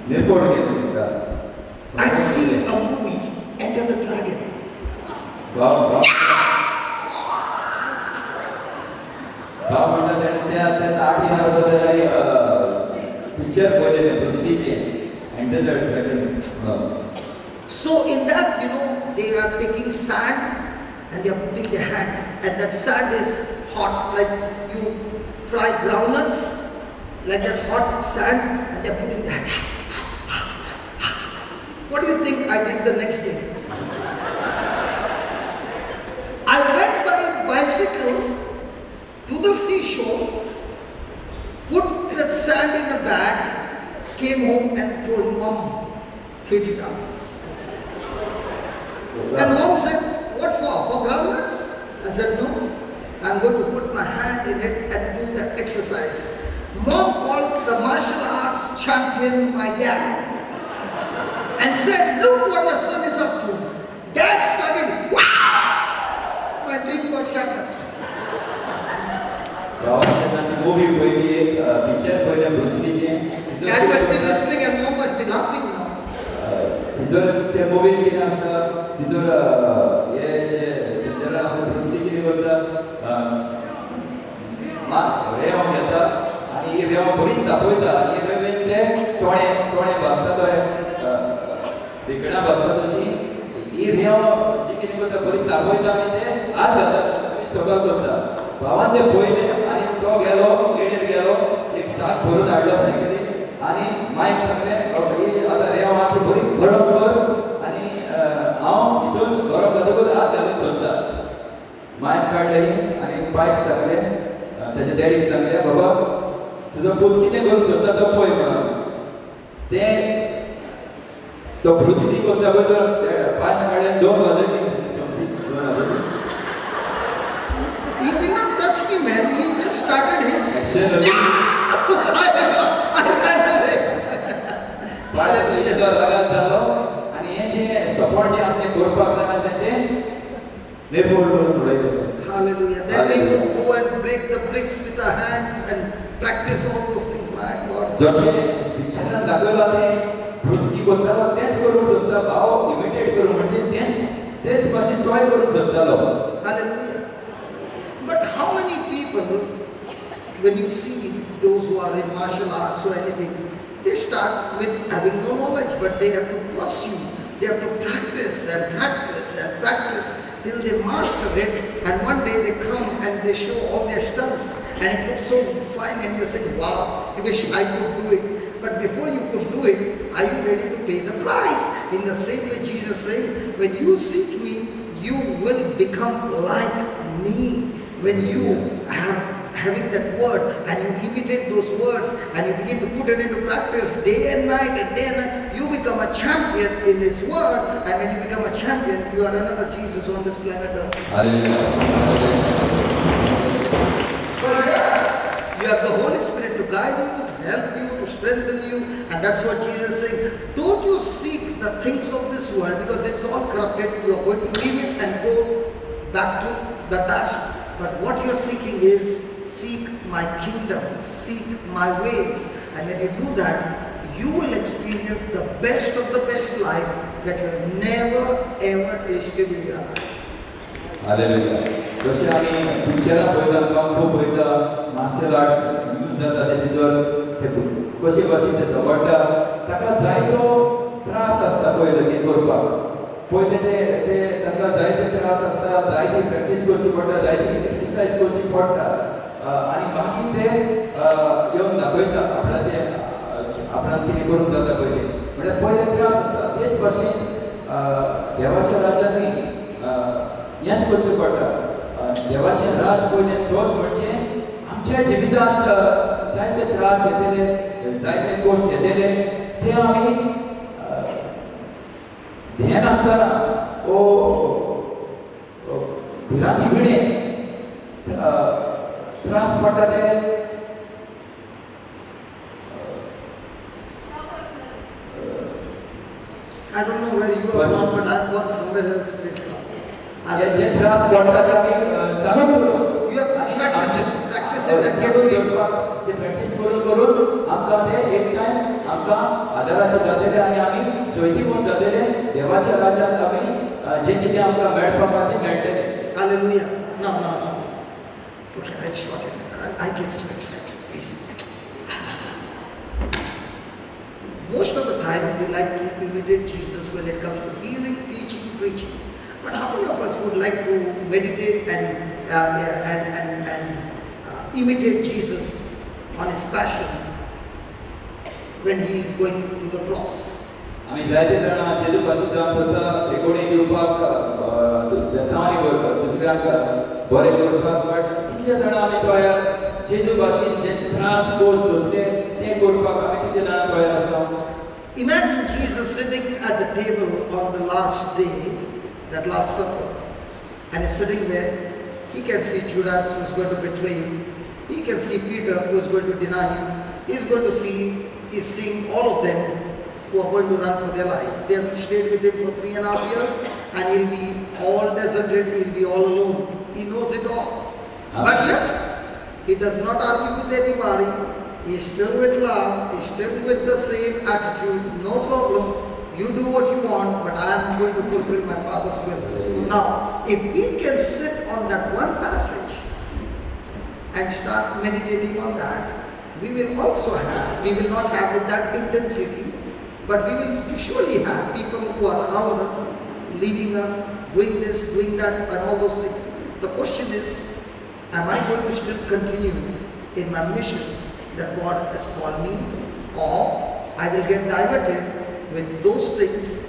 निर्फोड केलें म्हणटा.
I'd seen a movie, Enter the Dragon.
भाव भाव म्हणटा तेन्ना आठवेन आसलो तेन्ना पिक्चर पळयलें ब्रुसलीचें, enter the dragon.
So in that, you know, they are taking sand and they are putting their hand, and that sand is hot, like you fry groundnuts, like that hot sand, and they are putting their hand. What do you think I did the next day? I went by bicycle to the seashore, put that sand in a bag, came home and told Mom, heat it up. And Mom said, what for? For groundnuts? I said, no, I'm going to put my hand in it and do the exercise. Mom called the martial arts champion, my dad, and said, look what your son is up to. Dad started, wow! My dream got shattered.
भावान जेन्ना ती movie पळयली, एक picture पळयलें ब्रुसलीचें.
Dad must be listening and Mom must be laughing now.
थंयसर ते मुवीन कितें आसता, थंयसर हे जे पिक्चरान आसता, ब्रुसली कितें करता, रेंव घेता आनी ही रेंव बरी तापयता आनी रेंवेन ते चोणे चोणे भाजता, तो भिकणां भाजता तशी ही रेंव जी कितें करता बरी तापयता आनी ते हात घालता, सगळो करता. भावान ते पळयलें आनी तो गेलो, पेडयेर गेलो, एक साक भरून हाडलो सायकलीन आनी मायक सांगलें, ही आतां रेंव आहा ती बरी गरम कर आनी हांव हितून गरम जातकूच हात घालून सोदता. मायन काडलें आनी बायक सांगलें, तेज्या डॅडीक सांगलें, बाबा तुजो पूत कितें करूंक सोदता तो पळय म्हणून. तें तो ब्रुसली करता पळय तो बायन काडलें, दोन वाजयली सोंपली, दोन वाजयली.
He did not touch me, man. He just started his.
Action.
I ran away.
इतलो रागात जालो आनी हें जें सपोर्ट जें आसलें करपाक जाय आसलें तें निर्मूल करून उडयलें.
Hallelujah. Then we would go and break the bricks with our hands and practice all those things. My God.
जशें पिक्चरान दाखयलां तें ब्रुसली करतालो तेंच करूंक सोदता भाव, इमिटेट करूंक म्हणजे तेंच तेच भाशेन तोय करूंक सोदतालो.
Hallelujah. But how many people, when you see those who are in martial arts or anything, they start with having no knowledge, but they have to pursue, they have to practice and practice and practice till they master it, and one day they come and they show all their stunts, and it looks so fine, and you're saying, wow, I wish I could do it. But before you could do it, are you ready to pay the price? In the same way Jesus said, when you seek me, you will become like me. When you are having that word and you imitate those words and you begin to put it into practice day and night and day and night, you become a champion in His word, and when you become a champion, you are another Jesus on this planet Earth.
Hallelujah.
But yeah, you have the Holy Spirit to guide you, to help you, to strengthen you, and that's what Jesus is saying. Don't you seek the things of this world, because it's all corrupted. You are going to leave it and go back to the dust. But what you are seeking is, seek my kingdom, seek my ways. And when you do that, you will experience the best of the best life that you have never ever tasted in your life.
Hallelujah. जशें आमी पिक्चरां पळयता, कंग फू पळयता, martial arts use जाता ते तिचो ते कशे भाशेन ते दवरता, ताका जायतो त्रास आसता पयलें हें करपाक. पयलें ते ते तांकां जायते त्रास आसता, जायती प्रॅक्टीस करची पडटा, जायती एक्सरसायज करची पडटा आनी मागीर ते येवन दाखयता आपणाचें आपणाक कितें करूंक जाता पयलीं. म्हणल्यार पयले त्रास आसता. तेच भाशेन देवाच्या राजांनी हेंच करचें पडटा. देवाचें राज पयलें सोद म्हणजे आमच्या जिवितांत जायते त्रास येतले, जायते कश्ट येतले, ते आमी भियेनासतना ओ भिरांती भिणें त्रास पडटा ते
I don't know where you are from, but I've gone somewhere else. Please.
जे त्रास पडटा ते आमी चालू करून
You have to practice it, practice it and get
चालू
ready.
दवरपाक ते प्रॅक्टीस करून करून आमकां ते एक टायम आमकां आदाराचे जातले आनी आमी जैतिवंत जातले. देवाच्या राज्यांत आमी जें कितें आमकां मेळपाक आहा तें मेळटलें.
Hallelujah. No, no, no. Okay, I'll short it. I get so excited. Please. Most of the time, we like to imitate Jesus when it comes to healing, teaching, preaching. But how many of us would like to meditate and imitate Jesus on his passion when he is going to the cross?
आमी जायते जाणां जेजू भाशेन जावन थरता रेकोर्डींग दिवपाक, बेसांवांनी दुसऱ्यांक बरें करपाक, बट कितले जाणां आमी तयार जेजू भाशेन जे त्रास कोर्स सोंसले ते करपाक आमी कितले जाणां तयार आसा?
Imagine Jesus sitting at the table on the last day, that last supper, and he's sitting there. He can see Judas who is going to betray him. He can see Peter who is going to deny him. He's going to see, he's seeing all of them who are going to run for their life. They have stayed with him for 3.5 years, and he'll be all deserted, he'll be all alone. He knows it all. But yet, he does not argue with anybody. He is still with love, he is still with the same attitude, no problem. You do what you want, but I am going to fulfill my Father's will. Now, if we can sit on that one passage and start meditating on that, we will also have, we will not have with that intensity, but we will surely have people who are around us, leaving us, doing this, doing that, and all those things. The question is, am I going to still continue in my mission that God has called me, or I will get diverted with those things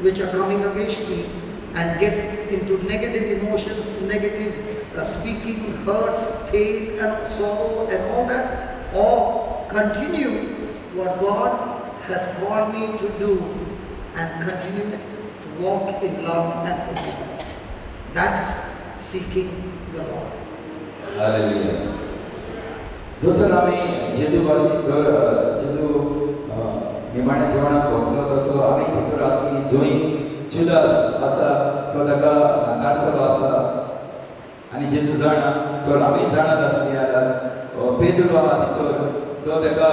which are coming against me and get into negative emotions, negative speaking, hurts, pain and sorrow and all that, or continue what God has called me to do and continue to walk in love and forgiveness. That's seeking the Lord.
Hallelujah. जो तर आमी जेजू भाशेन जर जेजू निमाण्या जेवणाक वचलो तसो आमी भितर आसली जंय जुदास आसा तो ताका नाकारतलो आसा आनी जेजू जाणा तर आमी जाणात आसली जाल्यार पेद्रू आहा भितर जो ताका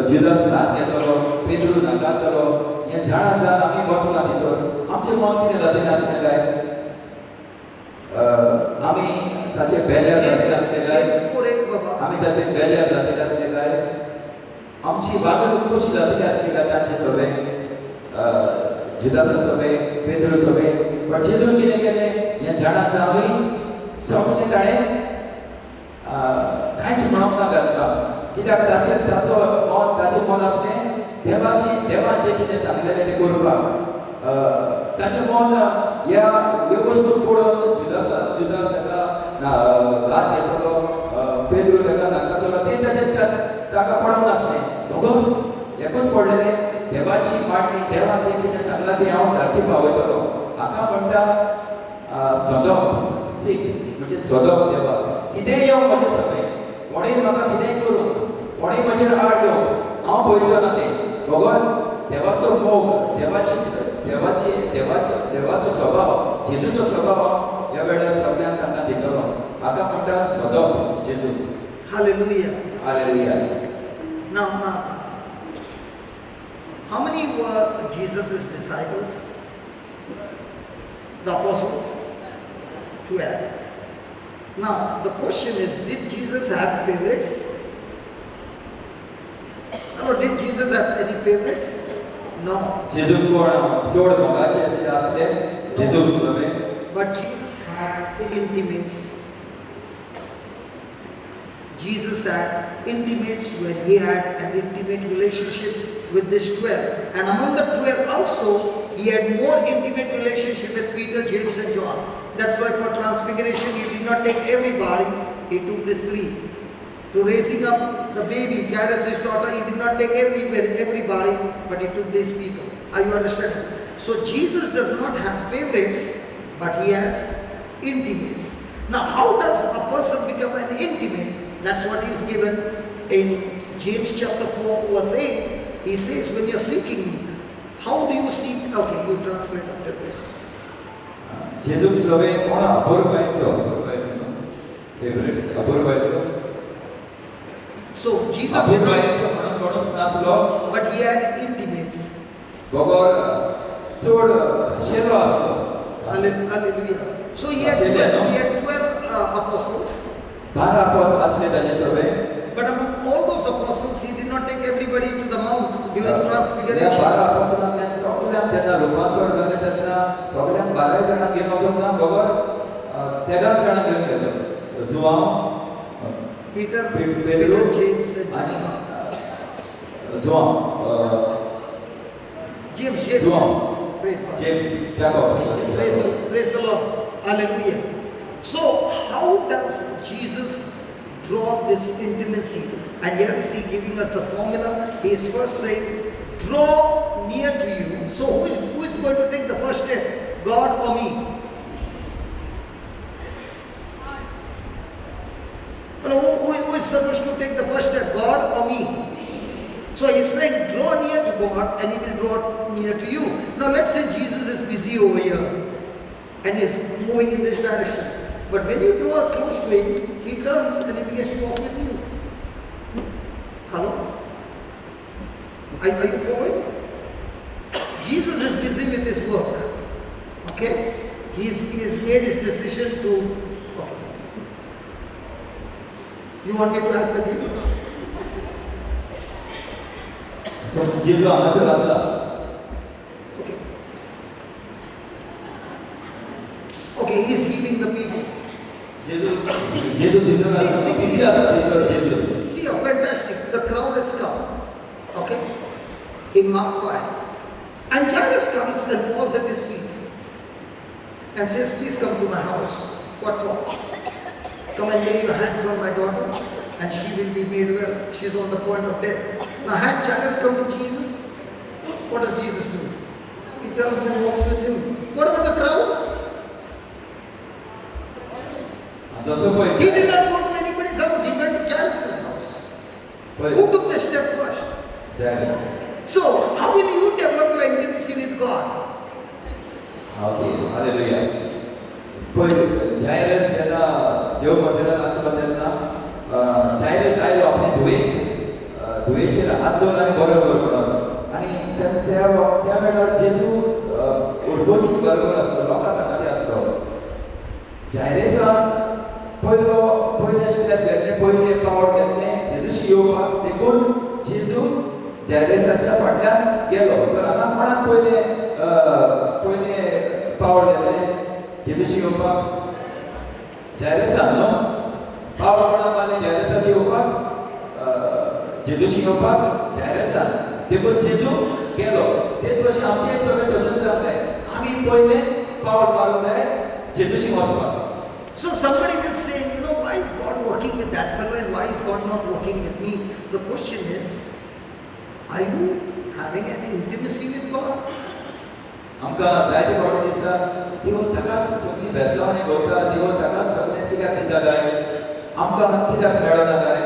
जुदास घात घेतलो, पेद्रू नाकारतलो, हें जाणा जावन आमी बसला भितर आमचें मन कितें जातलें आसलें काय आमी ताचे बेजार जातले आसले काय, आमी ताचे बेजार जातले आसले काय, आमची वागणूक कशी जातली आसली काय तांचे सगळें जुदासा सगळें पेद्रू सगळें. बट जेजून कितें केलें हें जाणा जावनूय सगळें ताणें कांयच म्हणूंक ना तांकां, कित्याक ताचें ताचो मन ताचें मन आसलें देवाची देवान जें कितें सांगलेलें तें करपाक. ताचें मन ह्या ह्यो वस्तू पळोवन जुदास जुदास ताका घात घेतलो, पेद्रू ताका नाकारतलो, तें ताचें ताका पडोंक नासलें. बगर एकूच पडलेलें देवाची मांडणी, देवान जें कितें सांगलां तें हांव सारकें पावयतलो. हाका म्हणटा सदप, सीख म्हणजे सदप देवाक. कितेंय येवं म्हजें सगळें, कोणेय म्हाका कितेंय करूंक, कोणेय म्हजेर आड येवंक, हांव पळयचो ना तें. बगर देवाचो मोग, देवाची देवाची देवाचो देवाचो स्वभाव, जेजूचो स्वभाव ह्या वेळार सगळ्यांक तांकां दितलो. हाका म्हणटा सदप जेजू.
Hallelujah.
Hallelujah.
Now, how many were Jesus' disciples? The apostles? 12. Now, the question is, did Jesus have favorites? Or did Jesus have any favorites? No.
जेजू कोण चड मोगाचे अशे आसले जेजू सगळे?
But Jesus had intimates. Jesus had intimates when he had an intimate relationship with this 12. And among the 12 also, he had more intimate relationship with Peter, James and John. That's why for transfiguration, he did not take everybody, he took these three. To raising up the baby, Jairus' daughter, he did not take everybody, but he took these people. Are you understanding? So Jesus does not have favorites, but he has intimates. Now, how does a person become an intimate? That's what is given in James chapter 4 verse 8. He says, when you're seeking me, how do you seek? Okay, you translate up to there.
जेजूक सगळे कोण अपुरबायचो, favourites अपुरबायचो.
So Jesus
अपुरबायचो म्हणून कोणूच नासलो,
but he had intimates.
बगर चड खाशेलो आसलो.
Hallelujah. So he had 12 apostles.
12 apostles आसले ताचे सगळे.
But among all those apostles, he did not take everybody to the mount during transfiguration.
12 apostles सगळ्यांक जेन्ना रुपांतर जालें तेन्ना सगळ्यांक 12 जाणांक घेवन वचूंक ना, बगर 13 जाणांक घेवन गेलो. जुआंव,
Peter,
Pedro
James
आनी Joao
James, James.
João.
Praise God.
James, Jacob, sorry.
Praise the Lord. Hallelujah. So, how does Jesus draw this intimacy? And here is he giving us the formula. He is first saying, draw near to you. So, who is going to take the first step? God or me? No, who is supposed to take the first step? God or me? So he's saying, draw near to God and he will draw near to you. Now let's say Jesus is busy over here and is moving in this direction. But when you draw close to him, he turns and he begins to walk with you. Hello? Are you following? Jesus is busy with his work. Okay? He's made his decision to... Okay. You want me to add the game?
So, जेजू हांगासर आसा.
Okay. Okay, he is healing the people.
जेजू जेजू भितर आसा.
See, see,
busy आसा भितर जेजू.
See, how fantastic. The crowd has come. Okay? In Mark 5. And Jairus comes and falls at his feet and says, please come to my house. What for? Come and lay your hands on my daughter and she will be made well. She is on the point of death. Now had Jairus come to Jesus, what does Jesus do? He turns and walks with him. What about the crowd?
जसो पळय
He did not go to anybody's house. He went to Jairus' house.
पळय
Who took the step first?
Jairus.
So, how will you develop your intimacy with God?
Okay, hallelujah. पळय जायरस जेन्ना देव मंदिरान आसलो तेन्ना जायरस आयलो आपले धुवेक, धुवेचेर हात दवर आनी बरो कर म्हणून. आनी त्या वेळार जेजू उर्बोजी बरोबर आसलो, लोकां सांगाती आसलो. जायरसान पयलें स्टेप घेतलें, पयलें पावल घेतलें जेजूशी येवपाक. देखून जेजू जायरसाच्या फाटल्यान गेलो. तर हांगा कोणाक पयलें पयलें पावल घेतलें जेजूशी येवपाक? जायरसान न्हू. पावल कोणाक मारलें जायरसाशी येवपाक? जेजूशी येवपाक जायरसान. देखून जेजू गेलो. तेच भशेन आमचें सगळें तशेंच जालें. आमी पयलें पावल मारूंक जाय जेजूशी वचपाक.
So somebody will say, you know, why is God working with that fellow and why is God not working with me? The question is, are you having an intimacy with God?
आमकां जायते फावटी दिसता देव ताकाच सगळीं भेसांनी भोंवता, देव ताकाच सगळें कित्याक दिता काय, आमकां कित्याक मेळना काय,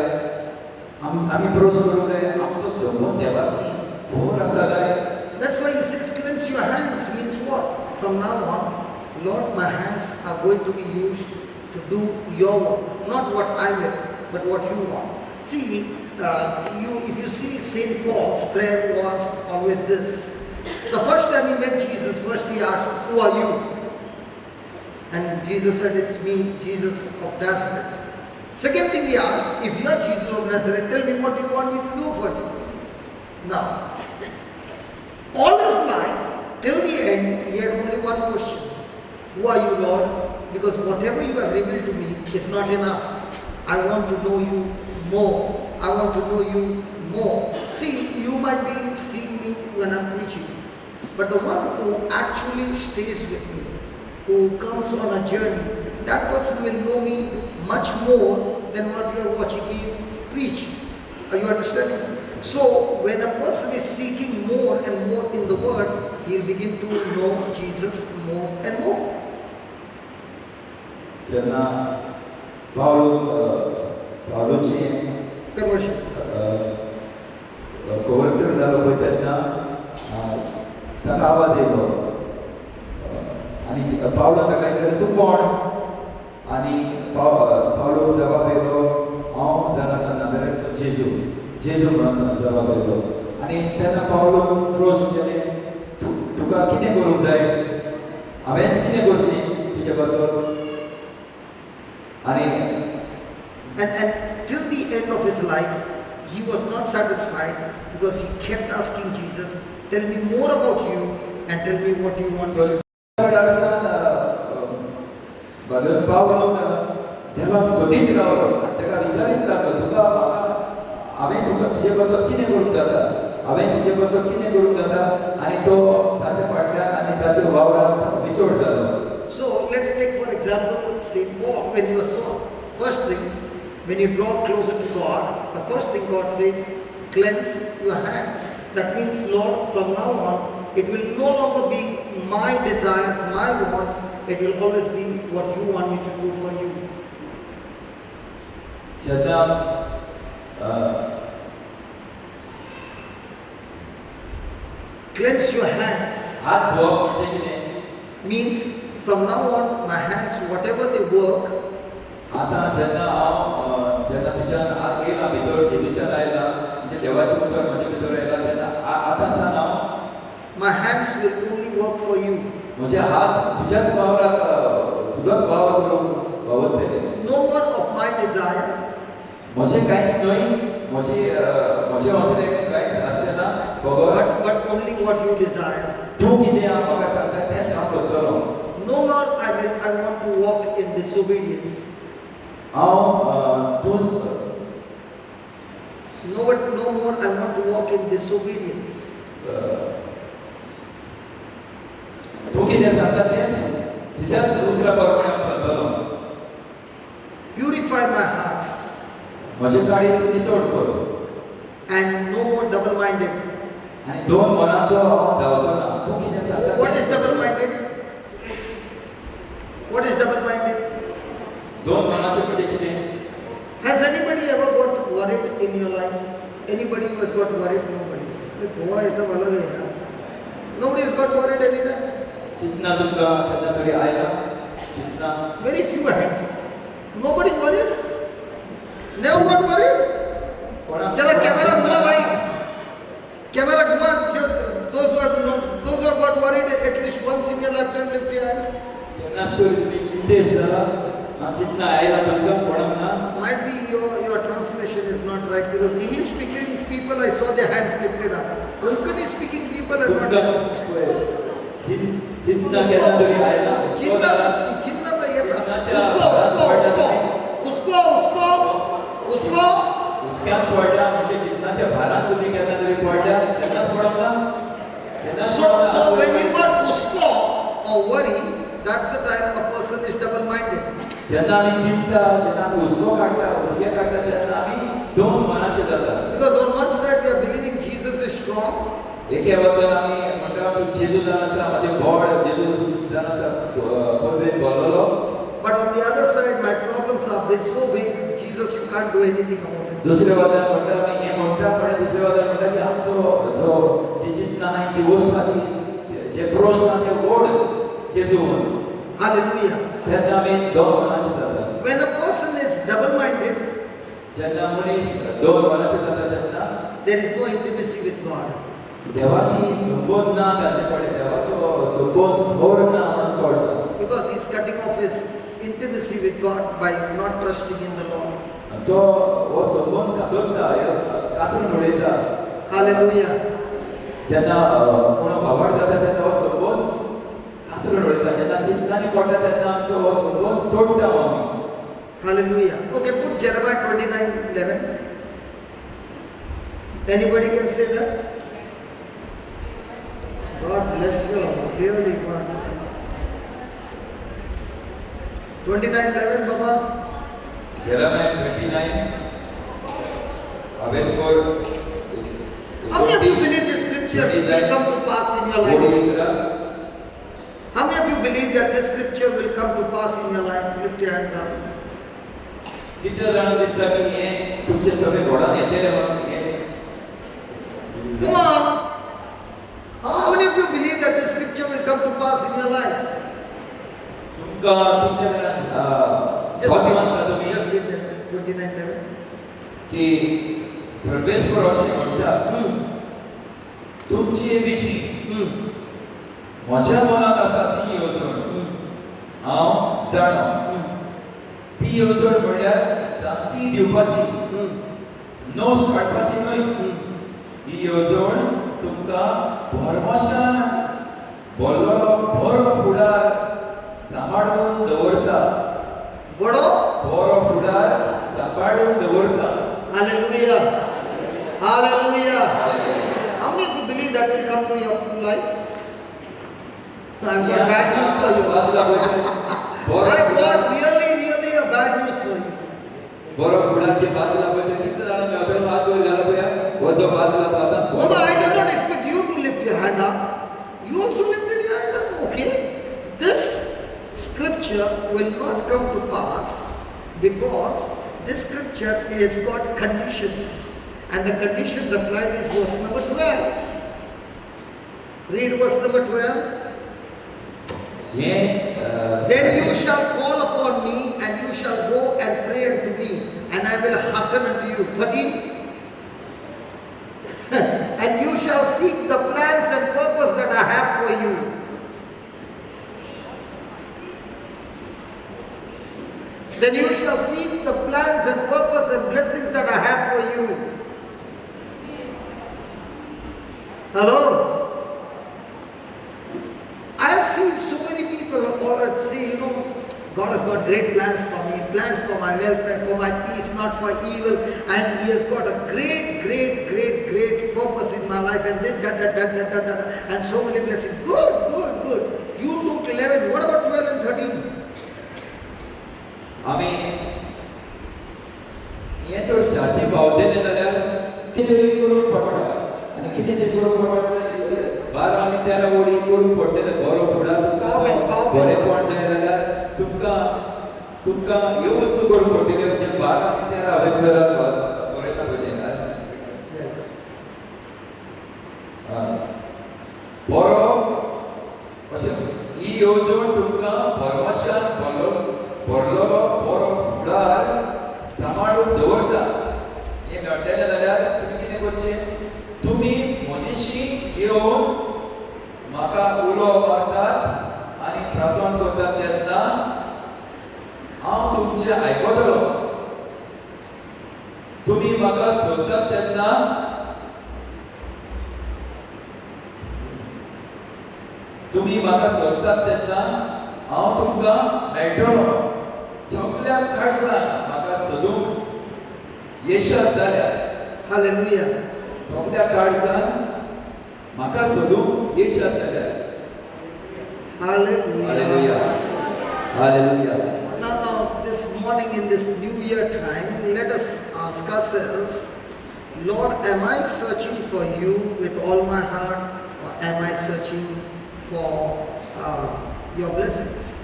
आमी प्रश्न करूंक जाय आमचो संबंद देवाशी भोर आसा काय.
That's why he says cleanse your hands means what? From now on, Lord, my hands are going to be used to do your work, not what I will, but what you want. See, if you see St. Paul's prayer was always this. The first time he met Jesus, first he asked, who are you? And Jesus said, it's me, Jesus of Nazareth. Second thing he asked, if you are Jesus of Nazareth, tell me what you want me to do for you. Now, all his life, till the end, he had only one question. Who are you, Lord? Because whatever you have revealed to me is not enough. I want to know you more. I want to know you more. See, you might be seeing me when I'm preaching, but the one who actually stays with me, who comes on a journey, that person will know me much more than what you are watching me preach. Are you understanding? So, when a person is seeking more and more in the Word, he will begin to know Jesus more and more.
जेन्ना पावलोचें
Conversion.
कवर्तर जालो पळय तेन्ना ताका आवाज येयलो आनी पावलोन ताका विचारलें तूं कोण? आनी पावलोक जबाब येयलो हांव जाणा आसा नाजारेथचो जेजू. जेजू म्हणून जबाब येयलो. आनी तेन्ना पावलोक प्रश्न केलें तुका कितें करूंक जाय, हांवें कितें करचें तुजे पासत? आनी
And till the end of his life, he was not satisfied because he kept asking Jesus, tell me more about you and tell me what you want.
Brother पावलोन देवाक सोदीत रावलो आनी ताका विचारीत लागलो तुका म्हाका हांवें तुका तुजे पासत कितें करूंक जाता, हांवें तुजे पासून कितें करूंक जाता आनी तो ताच्या फाटल्यान आनी ताच्या वावरांत विसोड जालो.
So let's take for example Saint Paul when he was Saul. First thing, when you draw closer to God, the first thing God says, cleanse your hands. That means, Lord, from now on, it will no longer be my desires, my wants. It will always be what you want me to do for you.
जेन्ना
Cleanse your hands
हात धुवप म्हणजे कितें?
Means from now on, my hands, whatever they work,
आतां जेन्ना हांव जेन्ना तुज्यान येयला भितर जेजूच्यान आयला म्हणजे देवाचें उतर म्हजे भितर आयला तेन्ना आतां सान हांव
my hands will only work for you.
म्हजे हात तुज्याच वावराक तुजोच वावर करूंक वावुरतले.
No more of my desire,
म्हजें कांयच न्हय, म्हजें अतिरेक कांयच आसचें ना बगर
but only what you desire.
तूं कितें म्हाका सांगता तेंच हांव करतलो.
No more I want to walk in disobedience.
हांव तूं
No more I want to walk in disobedience.
तूं कितें सांगता तेंच तुज्याच उतरा प्रमाणें हांव चलतलो.
Purify my heart.
म्हजें काळीज तूं नितळ कर.
And no more double-minded.
आनी दोन मनाचो हांव जावचो ना. तूं कितें सांगता?
What is double-minded? What is double-minded?
दोन मनाचें म्हणजे कितें?
Has anybody ever got worried in your life? Anybody who has got worried? Nobody. Goa एकदम अलग है यार. Nobody has got worried anytime.
चिंतना तुमकां केन्ना तरी आयला? चिंतना?
Very few hands. Nobody worried? Never got worried? जरा कैमरा घुमा भाई. कैमरा घुमा. Those who have got worried at least once in your lifetime, lift your hand.
केन्नाच तरी तुमी चिंतेस्त जाला? चिंतना आयला तुमकां कोणाक ना?
Might be your translation is not right because English speaking people I saw their hands lifted up. Konkani speaking people are not.
चिंतना केन्ना तरी आयला?
चिंतना तो येता. उसको उसको
हुस्क्यांत पडल्या म्हणजे चिंतनाच्या भारान तुमी केन्ना तरी पडल्या? केन्नाच पडोंक ना? केन्नाच पडोंक ना?
So when you got हुस्को or worry, that's the time a person is double-minded.
जेन्ना आमी चिंता, जेन्ना आमी हुस्को काडटा, हुस्के काडटा तेन्ना आमी दोन मनाचे जाता.
Because on one side we are believing Jesus is strong.
एके वटेन आमी म्हणटा की जेजू जावन आसा म्हजें बोड, जेजू जावन आसा पदवेन भरलेलो.
But on the other side my problems are been so big, Jesus you can't do anything about it.
दुसरे वटेन म्हणटा आमी हें म्हणटा, पण दुसरे वटेन म्हणटा की आमचो जो जी चिंतना आहा, जी वस्त आहा, जे प्रस्न आहा ते व्हड जेजू म्हणून.
Hallelujah.
तेन्ना आमी दोन मनाचे जाता.
When a person is double-minded,
जेन्ना मनीस दोन मनाचे जाता तेन्ना
there is no intimacy with God.
देवाशी संबंद ना ताचे कडेन, देवाचो संबंद थोर ना म्हणून कळटा.
Because he is cutting off his intimacy with God by not trusting in the Lord.
तो हो संबंद कातरता, कातरून उडयता.
Hallelujah.
जेन्ना कोण भावार्थ जाता तेन्ना हो संबंद कातरून उडयता. जेन्ना चिंतनांनी पडटा तेन्ना आमचो हो संबंद तोडटा आमी.
Hallelujah. Okay, put Jeremiah 29:11. Anybody can say that? God bless you all. Really God. 29:11, Baba.
Jeremiah 29.
How many of you believe this scripture will come to pass in your life? How many of you believe that this scripture will come to pass in your life? Lift your hands up.
कितले जाणांक दिसता की हें तुमचे सगळे घोडान येतलें म्हणून?
Come on. How many of you believe that this scripture will come to pass in your life?
तुमकां कितले जाणांक सत मानता तुमी?
Just read that 29:11.
की सर्वेस्पर अशें म्हणटा, तुमचे विशीं म्हज्या मनांत आसा ती येवजण हांव जाणा. ती येवजण म्हणल्यार शांती दिवपाची, नोश काडपाची न्हय. ही येवजण तुमकां भरवशान भरलेलो बरो फुडार सांबाळून दवरता.
बरो
बरो फुडार सांबाळून दवरता.
Hallelujah. Hallelujah. How that will come to your life? I've got bad news for you. I've got really, really a bad news for you.
बरो फुडार जे बाजूला पळय कितले जाणां मेवतलो हात वयर घाला पळया हो जो बाजूला आतां.
No, I did not expect you to lift your hand up. You also lifted your hand up. Okay. This scripture will not come to pass because this scripture has got conditions, and the conditions applied is verse number 12. Read verse number 12. Then you shall call upon me, and you shall go and pray unto me, and I will hearken unto you. 13. And you shall seek the plans and purpose that I have for you. Then you shall seek the plans and purpose and blessings that I have for you. Hello? I have seen so many people all say, you know, God has got great plans for me, plans for my welfare, for my peace, not for evil, and He has got a great, great, great, great purpose in my life, and then da da da da da da, and so many blessings. Good, good, good. You took 11. What about 12 and 13?
आमी हें तर शांती पावतलें जाल्यार कितें तरी करूंक पडटा आनी कितें तरी करूंक पडटा 12 आनी 13 वळी करूंक पडटलें. बरो फुडार तुमकां बरेपण जाय जाल्यार तुमकां तुमकां ह्यो वस्तू करूंक पडटल्यो जे 12 आनी 13 अवेस्वरार बरयता पळय. बरो अशें ही येवजण तुमकां भरवशान भरलेलो बरो फुडार सांबाळून दवरता. हें मेळटलें जाल्यार तुमी कितें करचें, तुमी म्हजेशी येवन म्हाका उलो मारतात आनी प्रार्थना करतात तेन्ना हांव तुमचें आयकतलो. तुमी म्हाका सोदतात तेन्ना तुमी म्हाका सोदतात तेन्ना हांव तुमकां मेळटलो. सगल्या काळजान म्हाका सोदूंक येशात जाल्यार.
हालेलुया.
सगल्या काळजान म्हाका सोदूंक येशात जाल्यार.
Hallelujah.
Hallelujah. Hallelujah.
Now, this morning in this new year time, let us ask ourselves, Lord, am I searching for you with all my heart, or am I searching for your blessings?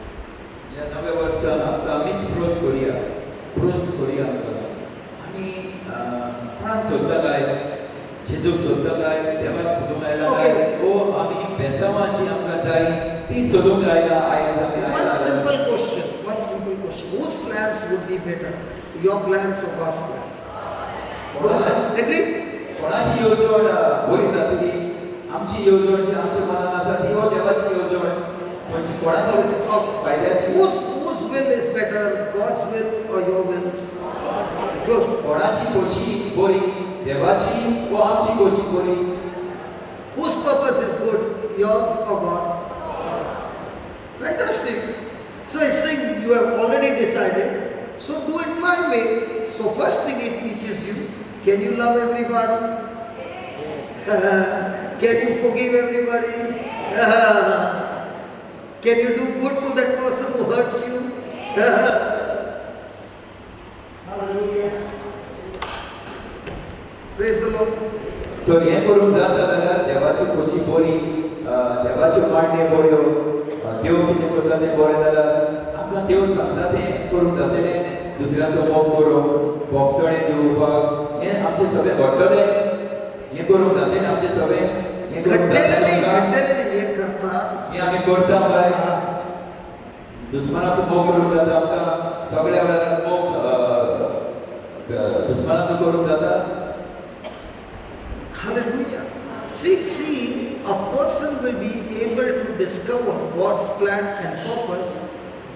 ह्या नव्या वर्सान आमकां आमीच प्रश्न करुया, प्रश्न करुया आमकां, आमी कोणाक सोदता काय, जेजूक सोदता काय, देवाक सोदूंक आयला काय, ओ आमी बेसांवाची आमकां जाय ती सोदूंक आयला आयज आमी
One
आयला.
simple question, one simple question. Whose plans would be better? Your plans or God's plans? Agree?
कोणाची येवजण बरी जातली, आमची येवजण जी आमच्या मनान आसा ती हो देवाची येवजण, म्हणजे कोणाची फायद्याची.
Whose will is better, God's will or your will? Good.
कोणाची खोशी बरी, देवाची वो आमची खोशी बरी?
Whose purpose is good, yours or God's? Fantastic. So it's saying you have already decided, so do it my way. So first thing it teaches you, can you love everybody? Can you forgive everybody? Can you do good to that person who hurts you? Hallelujah. Praise the Lord.
तर हें करूंक जाता जाल्यार देवाची खोशी बरी, देवाच्यो मांडण्यो बऱ्यो, देव कितें करता तें बरें जाल्यार आमकां देव सांगता तें करूंक जातलें. दुसऱ्याचो मोग करूंक, बोगसणें दिवपाक, हें आमचें सगळें घडटलें. हें करूंक जातलें आमचें सगळें, हें करूंक जातलें, हें आमी करता बाय. दुस्मानाचो मोग करूंक जाता आमकां, सगळ्या वेळार मोग दुस्मानाचो करूंक जाता.
Hallelujah. See, a person will be able to discover God's plan and purpose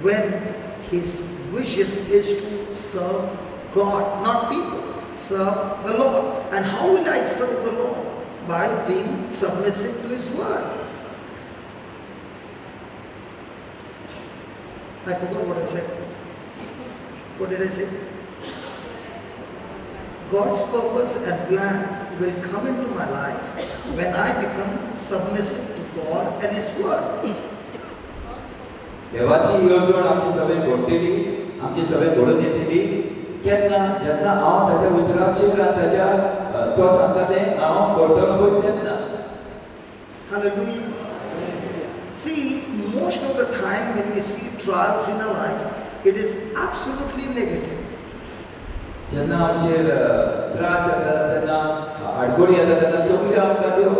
when his vision is to serve God, not people. Serve the Lord. And how will I serve the Lord? By being submissive to His word. I forgot what I said. What did I say? God's purpose and plan will come into my life when I become submissive to God and His Word.
देवाची येवजण आमची सगळे घडटली, आमची सगळे घडून येतली केन्ना? जेन्ना हांव ताच्या उतराचेर आनी ताच्या तो सांगता तें हांव करतलो पळय तेन्ना.
Hallelujah. See, most of the time when we see trials in our life, it is absolutely negative.
जेन्ना आमचेर त्रास येता तेन्ना, आडखळी येता तेन्ना सगल्यो आमकां त्यो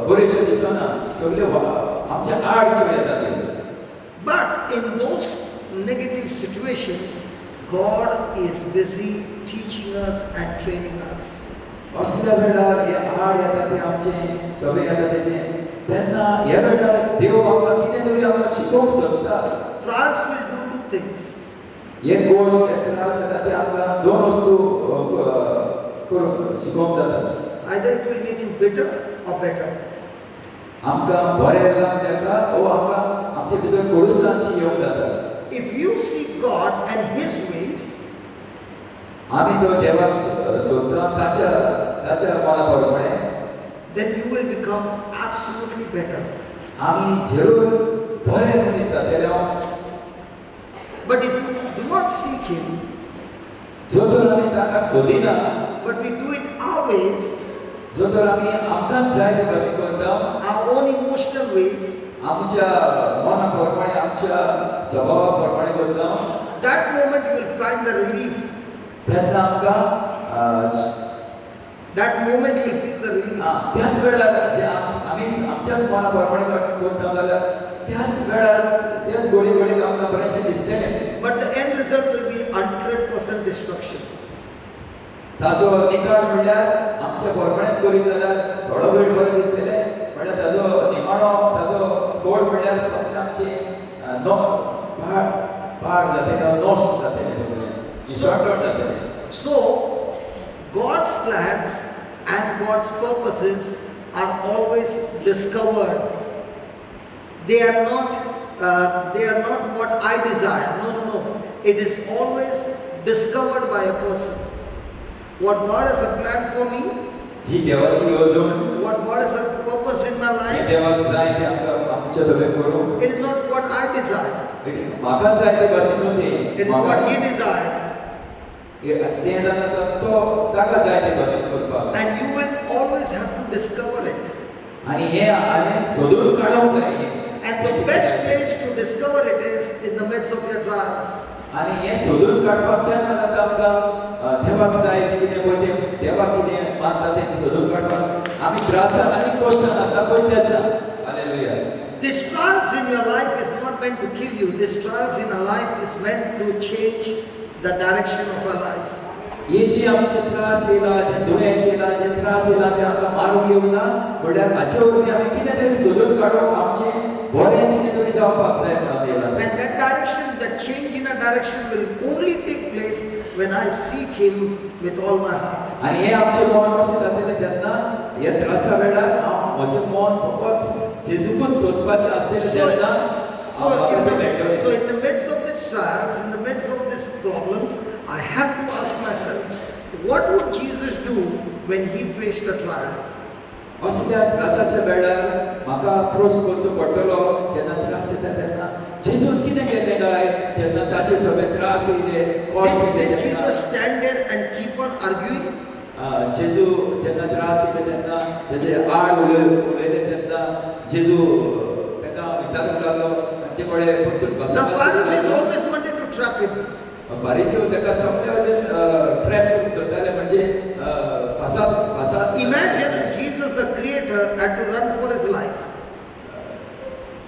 बऱ्योश्यो दिसना, सगल्यो आमच्या आडश्यो येता त्यो.
But in those negative situations, God is busy teaching us and training us.
असल्या वेळार हे आड येता ते आमचे सगळे येता तेजे तेन्ना ह्या वेळार देव आमकां कितें तरी आमकां शिकोवंक सोदता.
Trials will do two things.
हे गोश्ट, हे त्रास येता ते आमकां दोन वस्तू करूंक शिकोवंक जाता.
Either it will make you bitter or better.
आमकां बरें जावंक जाता ओ आमकां आमचे भितर कडुसांची येवंक जाता.
If you seek God and His ways,
आमी तो देवाक सोदता ताच्या ताच्या मना प्रमाणे,
then you will become absolutely better.
आमी जरूर बरे मनीस जातले.
But if you do not seek Him,
जो तर आमी ताका सोदिना,
but we do it our ways,
जो तर आमी आमकांच जाय ते भाशेन करता,
our own emotional ways,
आमच्या मना प्रमाणे आमच्या स्वभावा प्रमाणे करता,
that moment you will find the relief.
तेन्ना आमकां
That moment you will feel the relief.
त्याच वेळार जे आमी आमच्याच मना प्रमाणे करता जाल्यार त्याच वेळार त्याच गोडी गोडीक आमकां बरेंशें दिसतलें.
But the end result will be 100% destruction.
ताचो निकाल म्हणल्यार आमच्या प्रमाणेच करीत जाल्यार थोडो वेळ बरें दिसतलें, म्हणल्यार ताचो निमाणो ताचो कोड म्हणल्यार सगळें आमचें पाड पाड जातलें, नश्ट जातलें, सगळें डिसऑर्डर जातलें.
So God's plans and God's purposes are always discovered. They are not what I desire. No, no, no. It is always discovered by a person. What God has a plan for me,
जी देवाची येवजण,
what God has a purpose in my life,
देवाक जाय तें आमकां आमच्या सगळें करूंक,
it is not what I desire.
म्हाका जाय ते भाशेन न्हू तें,
It is what He desires.
तें जावन आसा तो ताका जाय ते भाशेन करपाक.
And you will always have to discover it.
आनी हें हांवें सोदून काडूंक जाय हें.
And the best place to discover it is in the midst of your trials.
आनी हें सोदून काडपाक केन्ना जाता आमकां देवाक जाय कितें पळय तें देवाक कितें मानता तें सोदून काडपाक आमी त्रासान आनी कश्टान आसा पळय तेन्ना. Hallelujah.
These trials in your life is not meant to kill you. These trials in our life is meant to change the direction of our life.
हे जी आमचे त्रास येयला, जे दुयेंस येयला, जे त्रास येयला ते आमकां मारूंक येवना, म्हणल्यार हाचे वरवीं आमी कितें तरी सोदून काडूंक आमचें बरें कितें तरी जावपाक जाय म्हणून येयला.
And that direction, that change in a direction will only take place when I seek Him with all my heart.
आनी हें आमचें मन कशें जातलें जेन्ना ह्या त्रासा वेळार हांव म्हजें मन फकत जेजूकूच सोदपाचें आसतलें तेन्ना हांव म्हाका तें मेळटलें.
So in the midst of the trials, in the midst of these problems, I have to ask myself, what would Jesus do when He faced a trial?
असल्या त्रासाच्या वेळार म्हाका प्रश्न करचो पडटलो, जेन्ना त्रास येता तेन्ना जेजून कितें केलें काय, जेन्ना ताचे सगळे त्रास येयले, कश्ट येयले
Did
तेन्ना.
Jesus stand there and keep on arguing?
जेजू जेन्ना त्रास येयले तेन्ना जेजे आड उलयले तेन्ना जेजू ताका विचारूंक लागलो, तांचे कडेन परतून
The Pharisees
भासाभास.
always wanted to trap him.
फारीचे ताका सगळे वटेन ट्रॅप करूंक सोदताले, म्हणजे फासात फासात.
Imagine Jesus the Creator had to run for his life.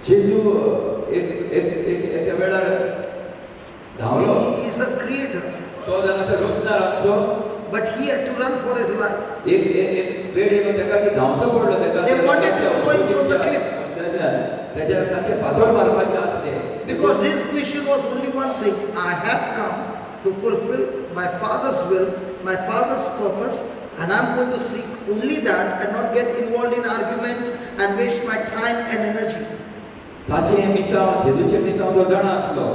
जेजू एक एक एक एका वेळार धांवलो.
He is a creator.
तो जावन आसा रचणार आमचो.
But he had to run for his life.
एक एक एक वेळ येयलो ताका की धांवचो पडलो ताका.
They wanted to throw him from the cliff.
ताच्या ताचे फातोर मारपाचे आसले.
Because his mission was only one thing: I have come to fulfill my Father's will, my Father's purpose, and I'm going to seek only that and not get involved in arguments and waste my time and energy.
ताचें मिसांव, जेजूचें मिसांव तो जाणा आसलो.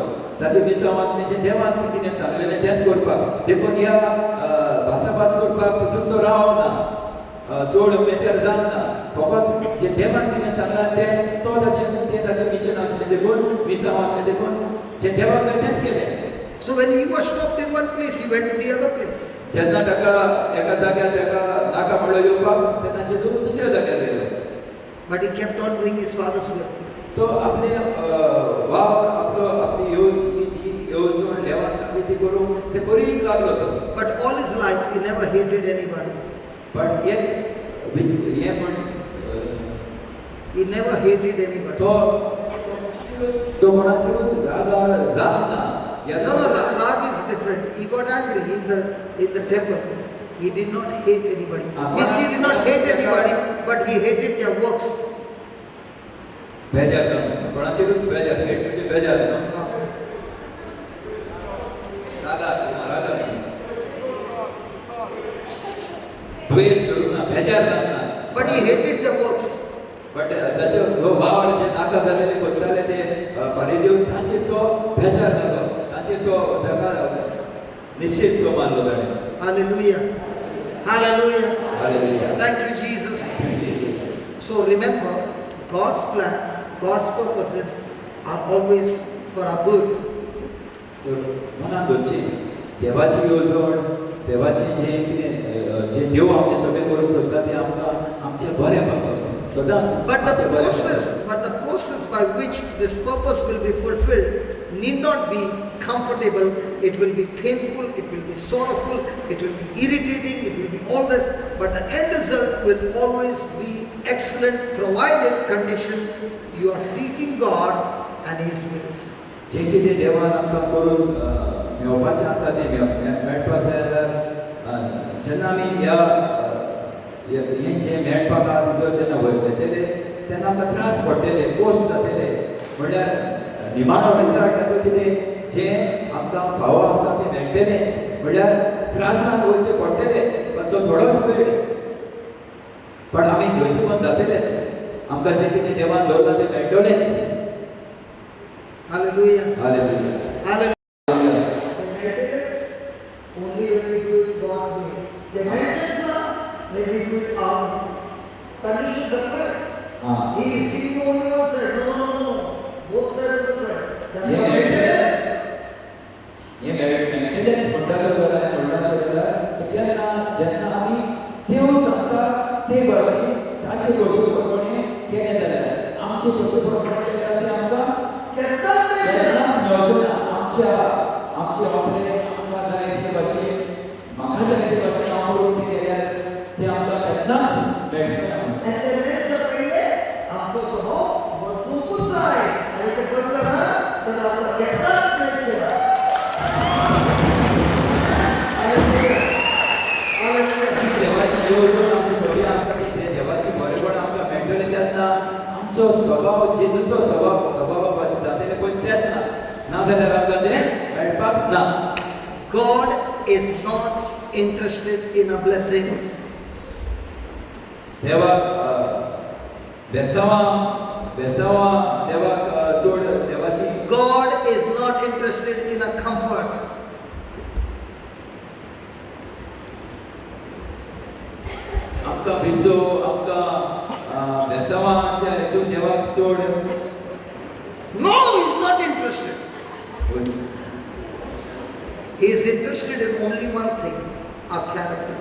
ताचें मिसांव आसलें जें देवान कितें सांगलेलें तेंच करपाक. देखून ह्या भासाभास करपाक तितून तो रावंक ना. चड मेतेर जावंक ना फकत जे देवान कितें सांगलां तें तो ताचें तें ताचें मिशन आसलें देखून मिसांव आसलें देखून जें देवाक जाय तेंच केलें.
So when he was stopped in one place, he went to the other place.
जेन्ना ताका एका जाग्यार ताका नाका म्हणलो येवपाक तेन्ना जेजू दुसऱ्या जाग्यार गेलो.
But he kept on doing his father's work.
तो आपले वावर आपलो आपली जी येवजण देवान सांगली ती करूंक ते करीत लागलो तो.
But all his life he never hated anybody.
But हें हें म्हण
he never hated anybody.
तो तो कोणाचेरूच रागार जावंक ना.
No, no, rag is different. He got angry in the temple. He did not hate anybody. Means he did not hate anybody, but he hated their works.
बेजार जावंक कोणाचेरूच बेजार hate म्हणजे बेजार न्हू. रागार रागार द्वेश धरूंक ना, बेजार जावंक ना.
But he hated their works.
But ताचो जो वावर जे नाका जालेले करताले ते फारीजेव ताचेर तो बेजार जालो, ताचेर तो ताका निश्चीत सो मानलो ताणें.
Hallelujah. Hallelujah.
Hallelujah.
Thank you, Jesus. So remember, God's plan, God's purposes are always for our good.
तर मनान दवरचें देवाची येवजण, देवाची जें कितें जें देव आमचें सगळें करूंक सोदता तें आमकां आमचें बरें पासत सदांच.
But the process by which this purpose will be fulfilled need not be comfortable. It will be painful, it will be sorrowful, it will be irritating, it will be all this, but the end result will always be excellent, provided condition you are seeking God and His ways.
जें कितें देवान आमकां करून मेळपाचें आसा तें मेळपाक जाय जाल्यार जेन्ना आमी ह्या हें जें मेळपाक आहा जर जेन्ना वयतले तेन्ना आमकां त्रास पडटले, कश्ट जातले. म्हणल्यार निमाणो रिजल्ट ताचो कितें जें आमकां फावो आसा तें मेळटलेंच. म्हणल्यार त्रासान वयचें पडटलें पण तो थोडोच वेळ, पण आमी जैतिवंत जातलेच. आमकां जें कितें देवान दवरलां तें मेळटलेंच.
Hallelujah.
Hallelujah.
Hallelujah. Only if we do it God's way. The vengeance are when we do it our conditions are correct. He is giving only one side. No, no, no, no. Both sides of the thread.
हे maintenance म्हणटा जाल्यार तेन्ना जेन्ना आमी देव सांगता ते भाशेन ताचे कशे प्रमाणे केलें जाल्यार आमचे कशे प्रमाणे केल्यार तें आमकां केन्नाच मेळचें ना. आमच्या आमचे आपले आमकां जाय ते भाशेन म्हाका जाय ते भाशेन हांव करून तें केल्यार तें आमकां केन्नाच मेळचें ना.
आमचो स्वभाव बदलुंकूच जाय आनी तें बदलना जाल्यार आमकां केन्नाच मेळचें ना.
देवाची येवजण आमची सगळी आसता की ते देवाची बरेपण आमकां मेळटलें तेन्ना आमचो स्वभाव जेजूचो स्वभाव स्वभावा भाशेन जातलें पळय तेन्ना, ना जाल्यार आमकां तें मेळपाक ना.
God is not interested in our blessings.
देवाक बेसांवां बेसांवां देवाक चड देवाशी.
God is not interested in a comfort.
आमकां बिसो आमकां बेसांवांच्या हेतून देवाक चड.
No, he is not interested. He is interested in only one thing, our character.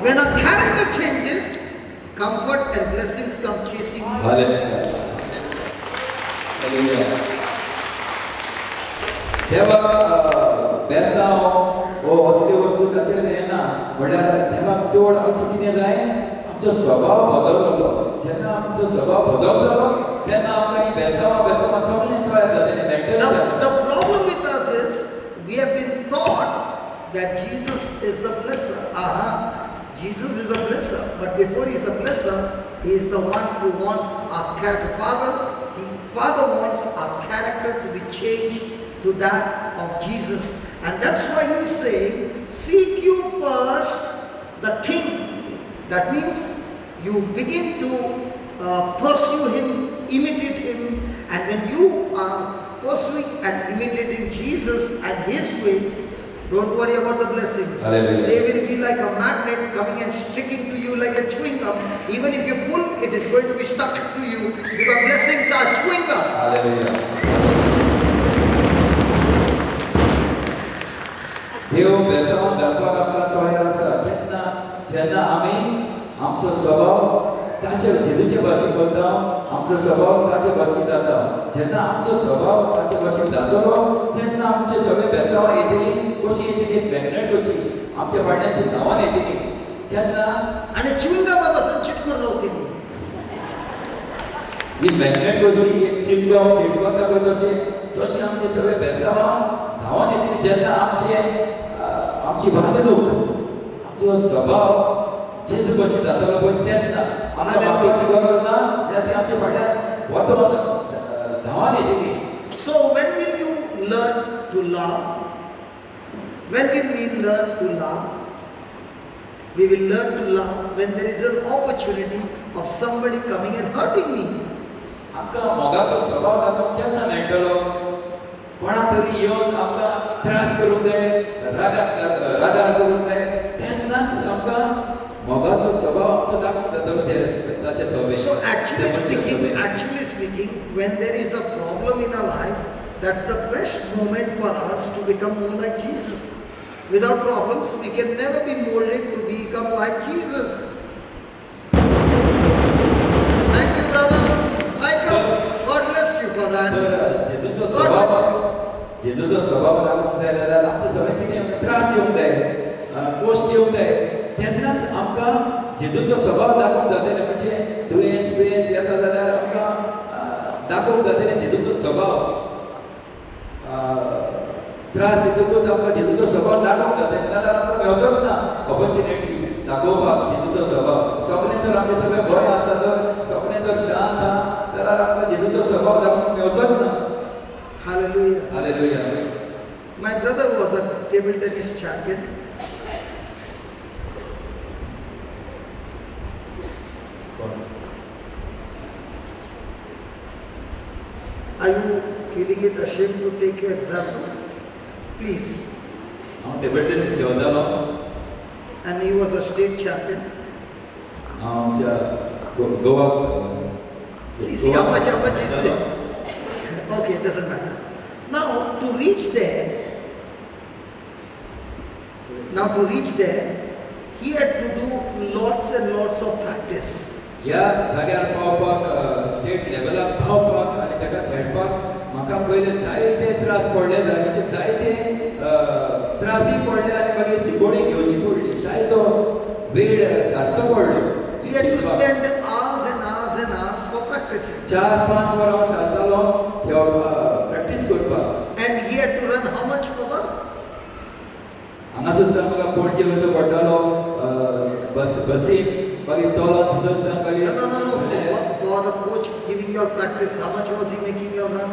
When our character changes, comfort and blessings come chasing you.
Hallelujah. Hallelujah. देवाक बेसांव वो असल्यो वस्तू ताचेर येना. म्हणल्यार देवाक चड आमचें कितें जाय, आमचो स्वभाव बदलतलो. जेन्ना आमचो स्वभाव बदलतलो तेन्ना आमकां हीं बेसांवां बेसांवां सगळें तयार जातलें, मेळटलें.
The problem with us is we have been taught that Jesus is the blesser. Aha, Jesus is a blesser, but before he is a blesser, he is the one who wants our character. Father wants our character to be changed to that of Jesus. And that's why he is saying, seek you first the King. That means you begin to pursue him, imitate him, and when you are pursuing and imitating Jesus and his ways, Don't worry about the blessings.
Hallelujah.
They will be like a magnet coming and sticking to you like a chewing gum. Even if you pull, it is going to be stuck to you because blessings are chewing gum.
Hallelujah. देव बेसांव घालपाक आमकां तयार आसा. केन्ना जेन्ना आमी आमचो स्वभाव ताचे जेजूचे भाशेन करता, आमचो स्वभाव ताचे भाशेन जाता. जेन्ना आमचो स्वभाव ताचे भाशेन जातलो तेन्ना आमचे सगळे बेसांवां येतली. कशी येतली? मॅग्नेट कशी आमच्या फाटल्यान ती धांवन येतली. तेन्ना
आनी च्युइंग गमा पासून चिटकून रावतली.
ही मॅग्नेट कशी एक चिटको चिटकता पळय तशें तशें आमचे सगळे बेसांवां धांवन येतली. जेन्ना आमचे आमची वागणूक आमचो स्वभाव जेजू भशेन जातलो पळय तेन्ना आमकां मागपाची गरज ना, म्हणल्यार ती आमच्या फाटल्यान वचोन धांवन येतली.
So when will you learn to love? When will we learn to love? We will learn to love when there is an opportunity of somebody coming and hurting me.
आमकां मोगाचो स्वभाव दाखोवंक केन्ना मेळटलो? कोणा तरी येवन आमकां त्रास करूंक जाय, रागार करूंक जाय, तेन्नाच आमकां मोगाचो स्वभाव आमचो दाखोवंक जातलो ताचे सवे.
So actually speaking, when there is a problem in our life, that's the best moment for us to become more like Jesus. Without problems, we can never be molded to become like Jesus. Thank you, brother Michael. God bless you for that.
जेजूचो स्वभाव, जेजूचो स्वभाव लागूंक जाय जाल्यार आमचे सगळे कितें त्रास येवंक जाय, कश्ट येवंक जाय, तेन्नाच आमकां जेजूचो स्वभाव दाखोवंक जातलें. म्हणजे दुयेंस बियेंस येता जाल्यार आमकां दाखोवंक जातलें जेजूचो स्वभाव. त्रास येतकूच आमकां जेजूचो स्वभाव दाखोवंक जातलें, नाजाल्यार आमकां मेवचोच ना ऑपॉर्च्युनिटी दाखोवपाक जेजूचो स्वभाव. सगळें जर आमचें सगळें बरें आसा तर, सगळें जर शांत आसा जाल्यार आमकां जेजूचो स्वभाव दाखोवंक मेवचोच ना.
Hallelujah.
Hallelujah.
My brother was a table tennis champion. Are you feeling it ashamed to take your example? Please.
हांव टेबल टेनिस खेळटालो.
And he was a state champion.
हांव आमच्या Goa.
See how much is there. Okay, it doesn't matter. Now to reach there, he had to do lots and lots of practice.
ह्या जाग्यार पावपाक, state लेवलाक पावपाक आनी ताका खेळपाक म्हाका पयले जायते त्रास पडले, म्हणजे जायते त्रासूय पडले आनी मागीर शिकवणी घेवची पडली, जायतो वेळ सारचो पडलो.
He had to spend hours and hours and hours for practicing.
4-5 वरां सारतालो खेळपाक, प्रॅक्टीस करपाक.
And he had to run how much, Papa?
हांगासर म्हाका पणजे वचचो पडटालो बसीन, मागीर चलोन थंयसर मागीर.
No. For the coach giving your practice, how much was he making you run?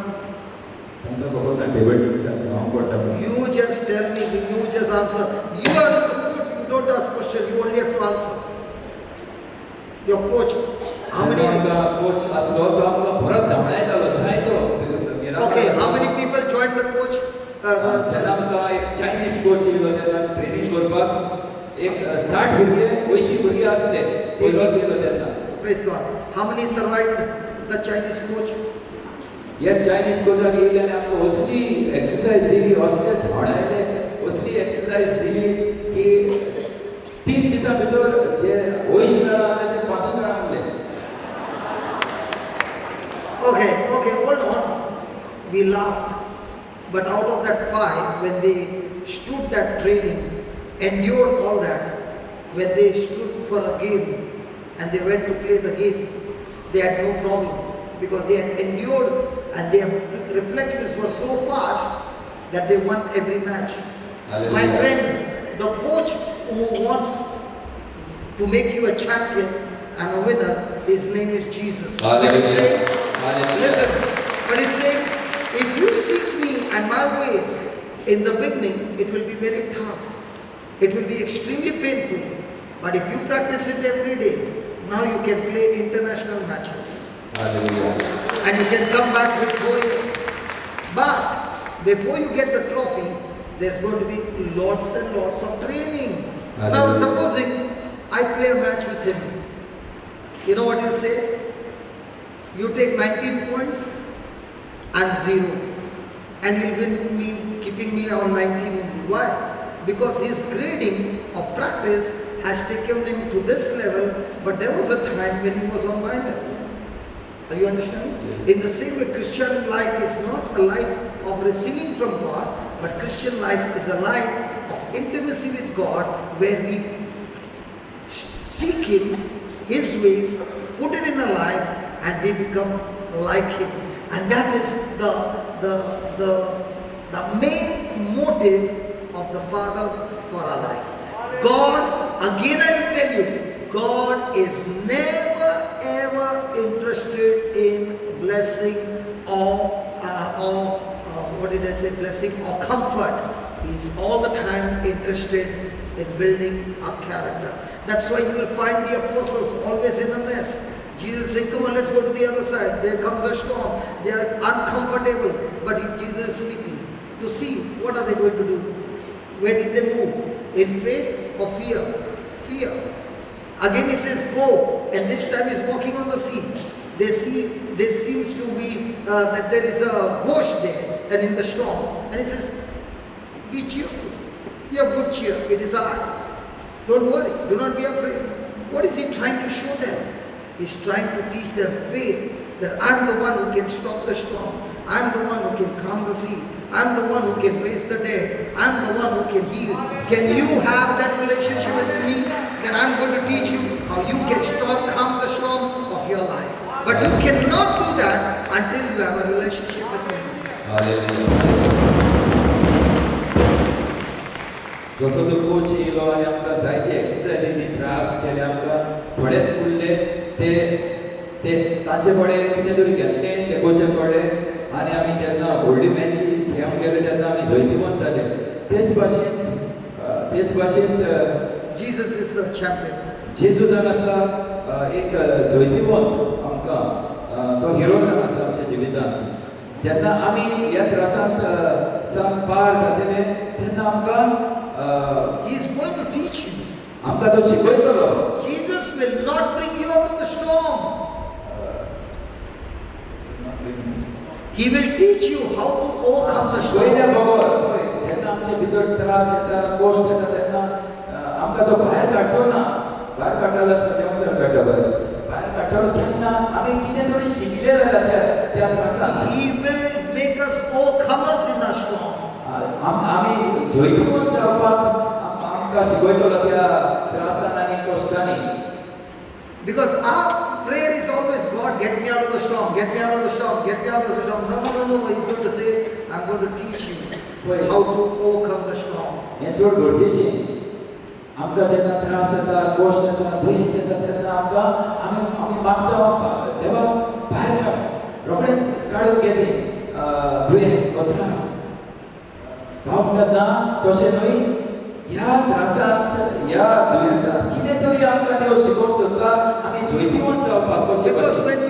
तांकां खबर ना टेबल टेनिसाक धांवंक पडटा.
You just tell me, you just answer. You are in the court, you don't ask question, you only have to answer. Your coach, how many?
Coach आसलो तो आमकां परत धांवडायतालो जायतो.
Okay, how many people joined the coach?
जेन्ना आमकां एक Chinese coach येयलो तेन्ना ट्रेनींग करपाक एक 60 भुरगे 80 भुरगे आसले पयलोच येयलो तेन्ना.
Praise God. How many survived the Chinese coach?
ह्या चायनीज कोचाक येयले आनी आमकां असली एक्सरसायज दिली, असले धांवडायले, असली एक्सरसायज दिली की 3 दिसां भितर जे 80 जाणां आसले ते 5 जाणां उरले.
Okay, hold on. We laughed. But out of that 5, when they stood that training, endured all that, when they stood for a game and they went to play the game, they had no problem because they had endured and their reflexes were so fast that they won every match.
Hallelujah.
My friend, the coach who wants to make you a champion and a winner, his name is Jesus.
Hallelujah.
But he's saying,
Hallelujah.
Listen, but he's saying, if you seek me and my ways in the beginning, it will be very tough. It will be extremely painful. But if you practice it every day, now you can play international matches.
Hallelujah.
And you can come back victorious. But before you get the trophy, There's going to be lots and lots of training. Now supposing I play a match with him. You know what he'll say? You take 19 points, I'm 0. And he'll win me, keeping me on 19 only. Why? Because his grading of practice has taken him to this level, but there was a time when he was on my level. Are you understanding?
Yes.
In the same way, Christian life is not a life of receiving from God, but Christian life is a life of intimacy with God, where we seek Him, His ways, put it in our life, and we become like Him. And that is the main motive of the Father for our life. God, again I will tell you, God is never ever interested in blessing or what did I say, blessing or comfort. He is all the time interested in building up character. That's why you will find the apostles always in a mess. Jesus said, come on, let's go to the other side. There comes a storm. They are uncomfortable. But Jesus is speaking to see what are they going to do. Where did they move? In faith or fear? Fear. Again he says, go. And this time he's walking on the sea. They see, there seems to be that there is a bush there and in the storm. And he says, be cheerful. Be of good cheer. It is I. Don't worry. Do not be afraid. What is he trying to show them? He's trying to teach them faith, that I'm the one who can stop the storm. I'm the one who can calm the sea. I'm the one who can raise the dead. I'm the one who can heal. Can you have that relationship with me? That I'm going to teach you how you can stop, calm the storm of your life. But you cannot do that until you have a relationship with me.
जसो तो coach येयलो आनी आमकां जायती एक्सरसायजीनी त्रास केले आमकां थोडेच उरले ते ते तांचे कडेन कितें तरी घेतलें ते कोचे कडेन आनी आमी जेन्ना व्हडली मॅची खेळूंक गेले तेन्ना आमी जैतिवंत जाले. तेच भाशेन
Jesus is the champion.
जेजू जावन आसा एक जैतिवंत आमकां तो हिरो जावन आसा आमच्या जिवितांत. जेन्ना आमी ह्या त्रासांत सावन पार जातले तेन्ना आमकां
He is going to teach you.
आमकां तो शिकयतलो.
Jesus will not bring you out of the storm. He will teach you how to overcome the storm.
शिकयल्या बगर पळय जेन्ना आमचे भितर त्रास येता कश्ट येता तेन्ना आमकां तो भायर काडचो ना. भायर काडटलो देवाक काडटा बरें भायर काडटलो तेन्ना आमी कितें तरी शिकले जाल्यार त्या त्रासांत.
He will make us overcomers in our storm.
आमी जैतिवंत जावपाक आमकां शिकयतलो त्या त्रासान आनी कश्टांनी.
Because our prayer is always, God, get me out of the storm, get me out of the storm, get me out of the storm. No, no, no, no. He's going to say, I'm going to teach you how to overcome the storm.
हें चड गरजेचें. आमकां जेन्ना त्रास येता, कश्ट येता, दुयेंस येता तेन्ना आमकां आमी आमी मागता देवा भायर काड, रोखडेंच काडून घे तें दुयेंस हो त्रास. भाव म्हणटात ना तशें न्हय, ह्या त्रासांत ह्या दुयेंसांत कितें तरी आमकां देव शिकोवंक सोदता आमी जैतिवंत जावपाक कशें.
Because when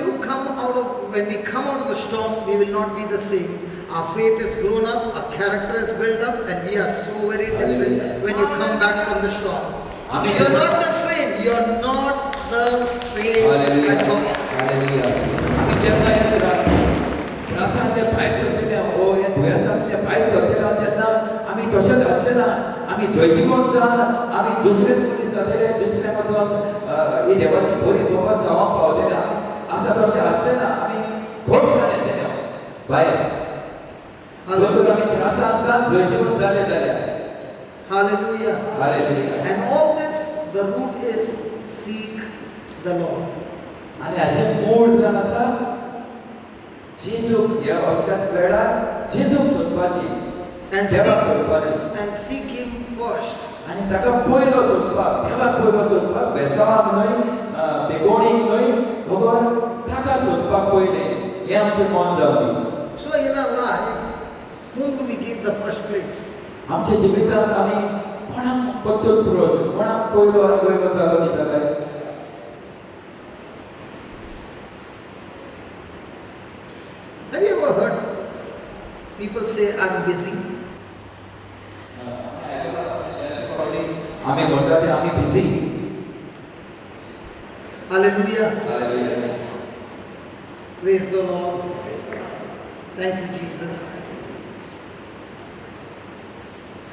we come out of the storm, we will not be the same. Our faith has grown up, our character is built up, and we are so very different when you come back from the storm. You are not the same. You are not the same at all.
आमी जेन्ना ह्या त्रासांतले भायर सरतले वो ह्या दुयेंसांतले भायर सरतले तेन्ना आमी तशेंच आसले ना. आमी जैतिवंत जावन आमी दुसरे मनीस जातले, दुसऱ्या वचून ही देवाची बरी खबर जावंक पावतले. आमी आसा तशें आसचे ना, आमी घट जाले तेन्ना भायर. जर तर आमी त्रासांत जावन जैतिवंत जाले जाल्यार.
Hallelujah.
Hallelujah.
And all this, the root is seek the Lord.
आनी हाचें मूळ जावन आसा जेजूक ह्या असल्या वेळार जेजूक सोदपाची, देवाक सोदपाची.
And seek Him first.
आनी ताका पयलो सोदपाक, देवाक पयलो सोदपाक, बेसावाक न्हय, बेगोणीक न्हय, बगर ताका सोदपाक पयलें हें आमचें मन जावं.
So in our life, whom do we give the first place?
आमच्या जिवितांत आमी कोणाक पत्तून पुरो, कोणाक पयलो आनी वयलो जागो दिता काय?
Have you ever heard people say, I'm busy?
आमी म्हणटा ते आमी busy.
Hallelujah.
Hallelujah.
Praise the Lord. Thank you, Jesus.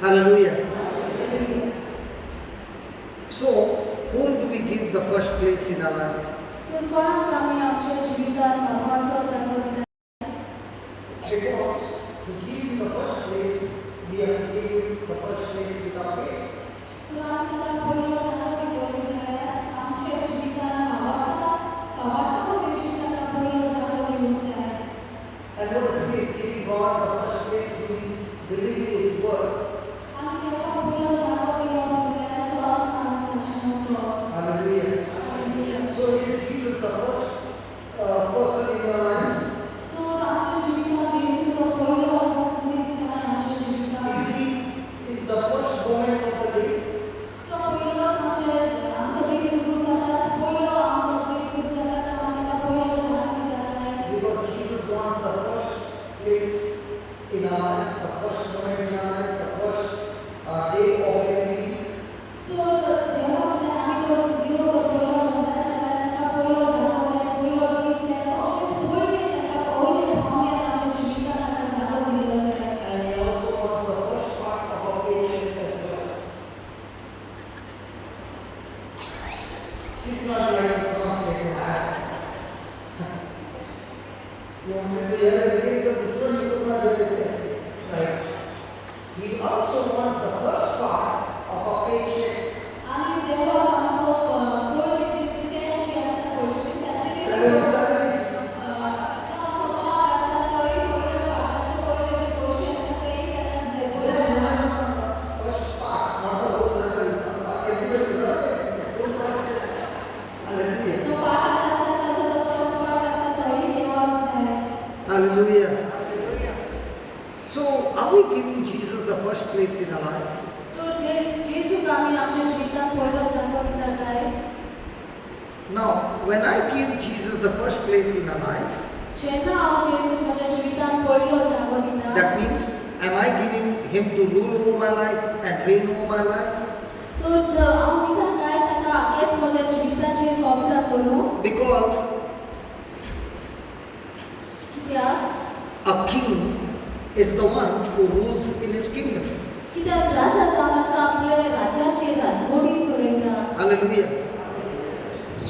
Hallelujah. So, whom do we give the first place in our life?
तर कोणाक आमी आमच्या जिवितांत म्हत्वाचो जागो दिता?
Because to give the first place, we have to give the first place with our faith.
तर आमी ताका पयलो जागो दितले जाल्यार आमच्या जिवितांत भावार्थ उद्देशीन ताका पयलो जागो दिवंक जाय.
And what is it? Giving God the first place means believing His word.
आनी ताका पयलो जागो दिवप म्हणल्यार सत आनी ताचें उलोवप.
Hallelujah. So is Jesus the first person in your life?
तर आमच्या जिवितांत जेजू तो पयलो मनीस जाय आमच्या जिवितांत.
Is he in the first moments of the day?
तो पयलोच आमचो दीस सुरू जाताच पयलो आमचो दीस सुरू जाताच आमी ताका पयलो जागो दिता काय?
Because Jesus wants the first place in our life, the first moment in our life, the first day of every week.
तर देवाक जाय आमी तो देव पयलो म्हणटा जाल्यार ताका पयलो जागो जाय, पयलो दीस जाय, सगळेच पयलें ताका पयलें पावण्यार आमच्या जिवितांत ताका जागो दिल्लो जाय.
And he also wants the first part of our paycheck as well. She's not like translating that. You wanted to hear it again, but this one you could not hear it. Right. He also wants the first part of our paycheck.
आनी देवाक आमचो पयली जी check जी आसता पयशाची ताचेर
Salary, salary.
आमचो पाड आसा तोय पयलो पाडाचो पयले जे पयशे आसा तेय ताका जाय पयलो.
First part, not the whole salary. Everybody will don't translate. Hallelujah.
जो पाड आसता ताचो जो फर्स्ट पार्ट आसता तोय देवाक जाय.
Hallelujah. So, are we giving Jesus the first place in our life?
तर जे जेजूक आमी आमच्या जिवितांत पयलो जागो दिता काय?
Now, when I give Jesus the first place in our life,
जेन्ना हांव जेजूक म्हज्या जिवितांत पयलो जागो दिता,
that means, am I giving him to rule over my life and reign over my life?
तर हांव दिता काय ताका आखेच म्हज्या जिविताचेर कब्जा करूं?
Because
कित्याक?
a king is the one who rules in his kingdom.
कित्याक राजा जावन आसा आपले राज्याचेर राजवटी चलयता.
Hallelujah.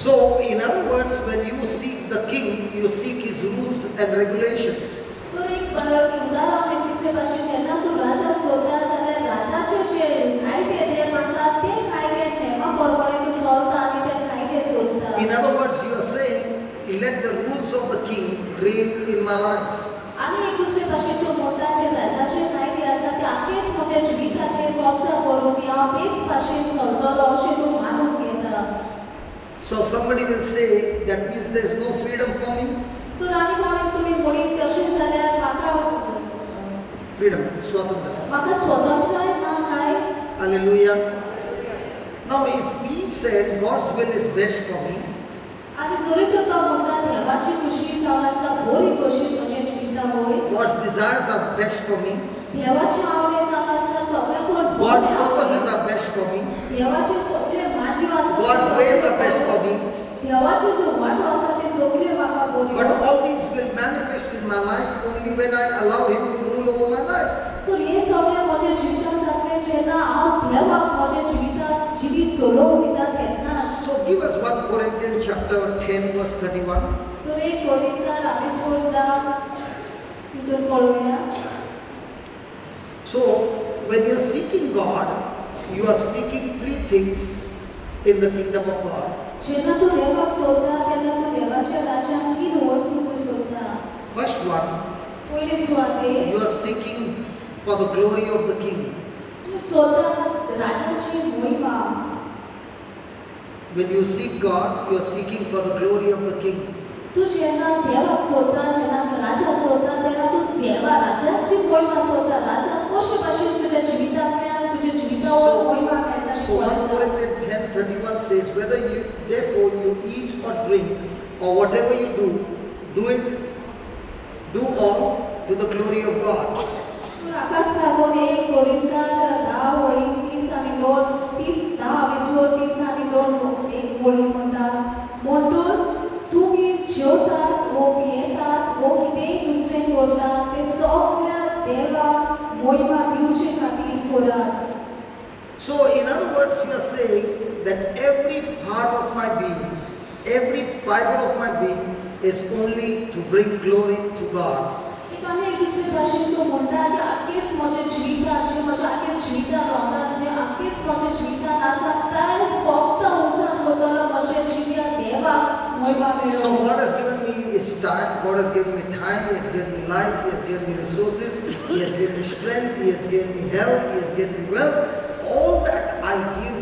So, in other words, when you seek the king, you seek his rules and regulations.
तर एक उदाहरण एक दुसरे भाशेन जेन्ना तूं राजाक सोदता जाल्यार राजाच्यो जे कायदे नेम आसा ते कायदे नेमा प्रमाणे तूं चलता आनी ते कायदे सोदता.
In other words, you are saying, let the rules of the king reign in my life.
आनी एक दुसरे भाशेन तूं म्हणटा जे राजाचे कायदे आसा ते आखेच म्हज्या जिविताचेर कब्जा करूं दी, हांव तेच भाशेन चलतलो अशें तूं मानून घेता.
So somebody will say, that means there is no freedom for me.
तर आनी कोणें तुमी म्हणीत तशें जाल्यार म्हाका
Freedom, swatantra.
म्हाका स्वतंत्रताय ना काय?
Hallelujah. Now, if we said God's will is best for me,
आनी जरी तर तो म्हणटा देवाची खुशी जावन आसा बरी कशी म्हज्या जिविता वयर,
God's desires are best for me,
देवाची आवडे जावन आसा सगळ्याकून
God's
बरें आवडे.
purposes are best for me,
देवाचे सगळे मांडयो आसा ते
God's ways are best for me,
देवाच्यो ज्यो वाटो आसा ते सगळ्यो म्हाका
but
बऱ्यो.
all these will manifest in my life only when I allow Him to rule over my life.
तर हे सगळें म्हज्या जिवितांत जातलें जेन्ना हांव देवाक म्हज्या जिवितांत जिवीत चलोवंक दिता तेन्नाच.
So give us 1 Corinthians chapter 10 verse 31.
तर एक कोरिंथान आमी सोडटा तितून पळोवया.
So when you are seeking God, you are seeking three things in the kingdom of God.
जेन्ना तूं देवाक सोदता तेन्ना तूं देवाच्या राज्यांत तीन वस्तू तूं सोदता.
First one,
पयली सुवातेर
you are seeking for the glory of the king.
तूं सोदता राजाची महिमा.
When you seek God, you are seeking for the glory of the king.
तूं जेन्ना देवाक सोदता, जेन्ना राजाक सोदता तेन्ना तूं देवा राजाची महिमा सोदता. राजा कशे भाशेन तुज्या जिवितांतल्यान तुज्या जिवितावर महिमा मेळटा
So 1 Corinthians 10:31 says, whether you therefore you eat or drink or whatever you do, do all to the glory of God.
तर हाकाच लागून एक कोरिंथान 10 वळी 30 आनी 2 30 10 धा विसवो 30 आनी 2 एक वळी म्हणटा म्हणटूच तुमी जेवतात वो पियेतात वो कितेंय दुसरें करतात ते सगळ्या देवाक मोहिमा दिवचे खातीर करात.
So in other words, you are saying that every part of my being, every fiber of my being is only to bring glory to God.
एक आनी एक दुसरे भाशेन तूं म्हणटा की आख्खेच म्हज्या जिवितान म्हज्या आख्खेच जिवितान रावता जे आख्खेच म्हज्या जिवितान आसा ते फक्त उसान करतलो म्हज्या जिव्या देवाक मोहिमा मेळो.
So God has given me His time, God has given me time, He has given me life, He has given me resources, He has given me strength, He has given me health, He has given me wealth. All that I give,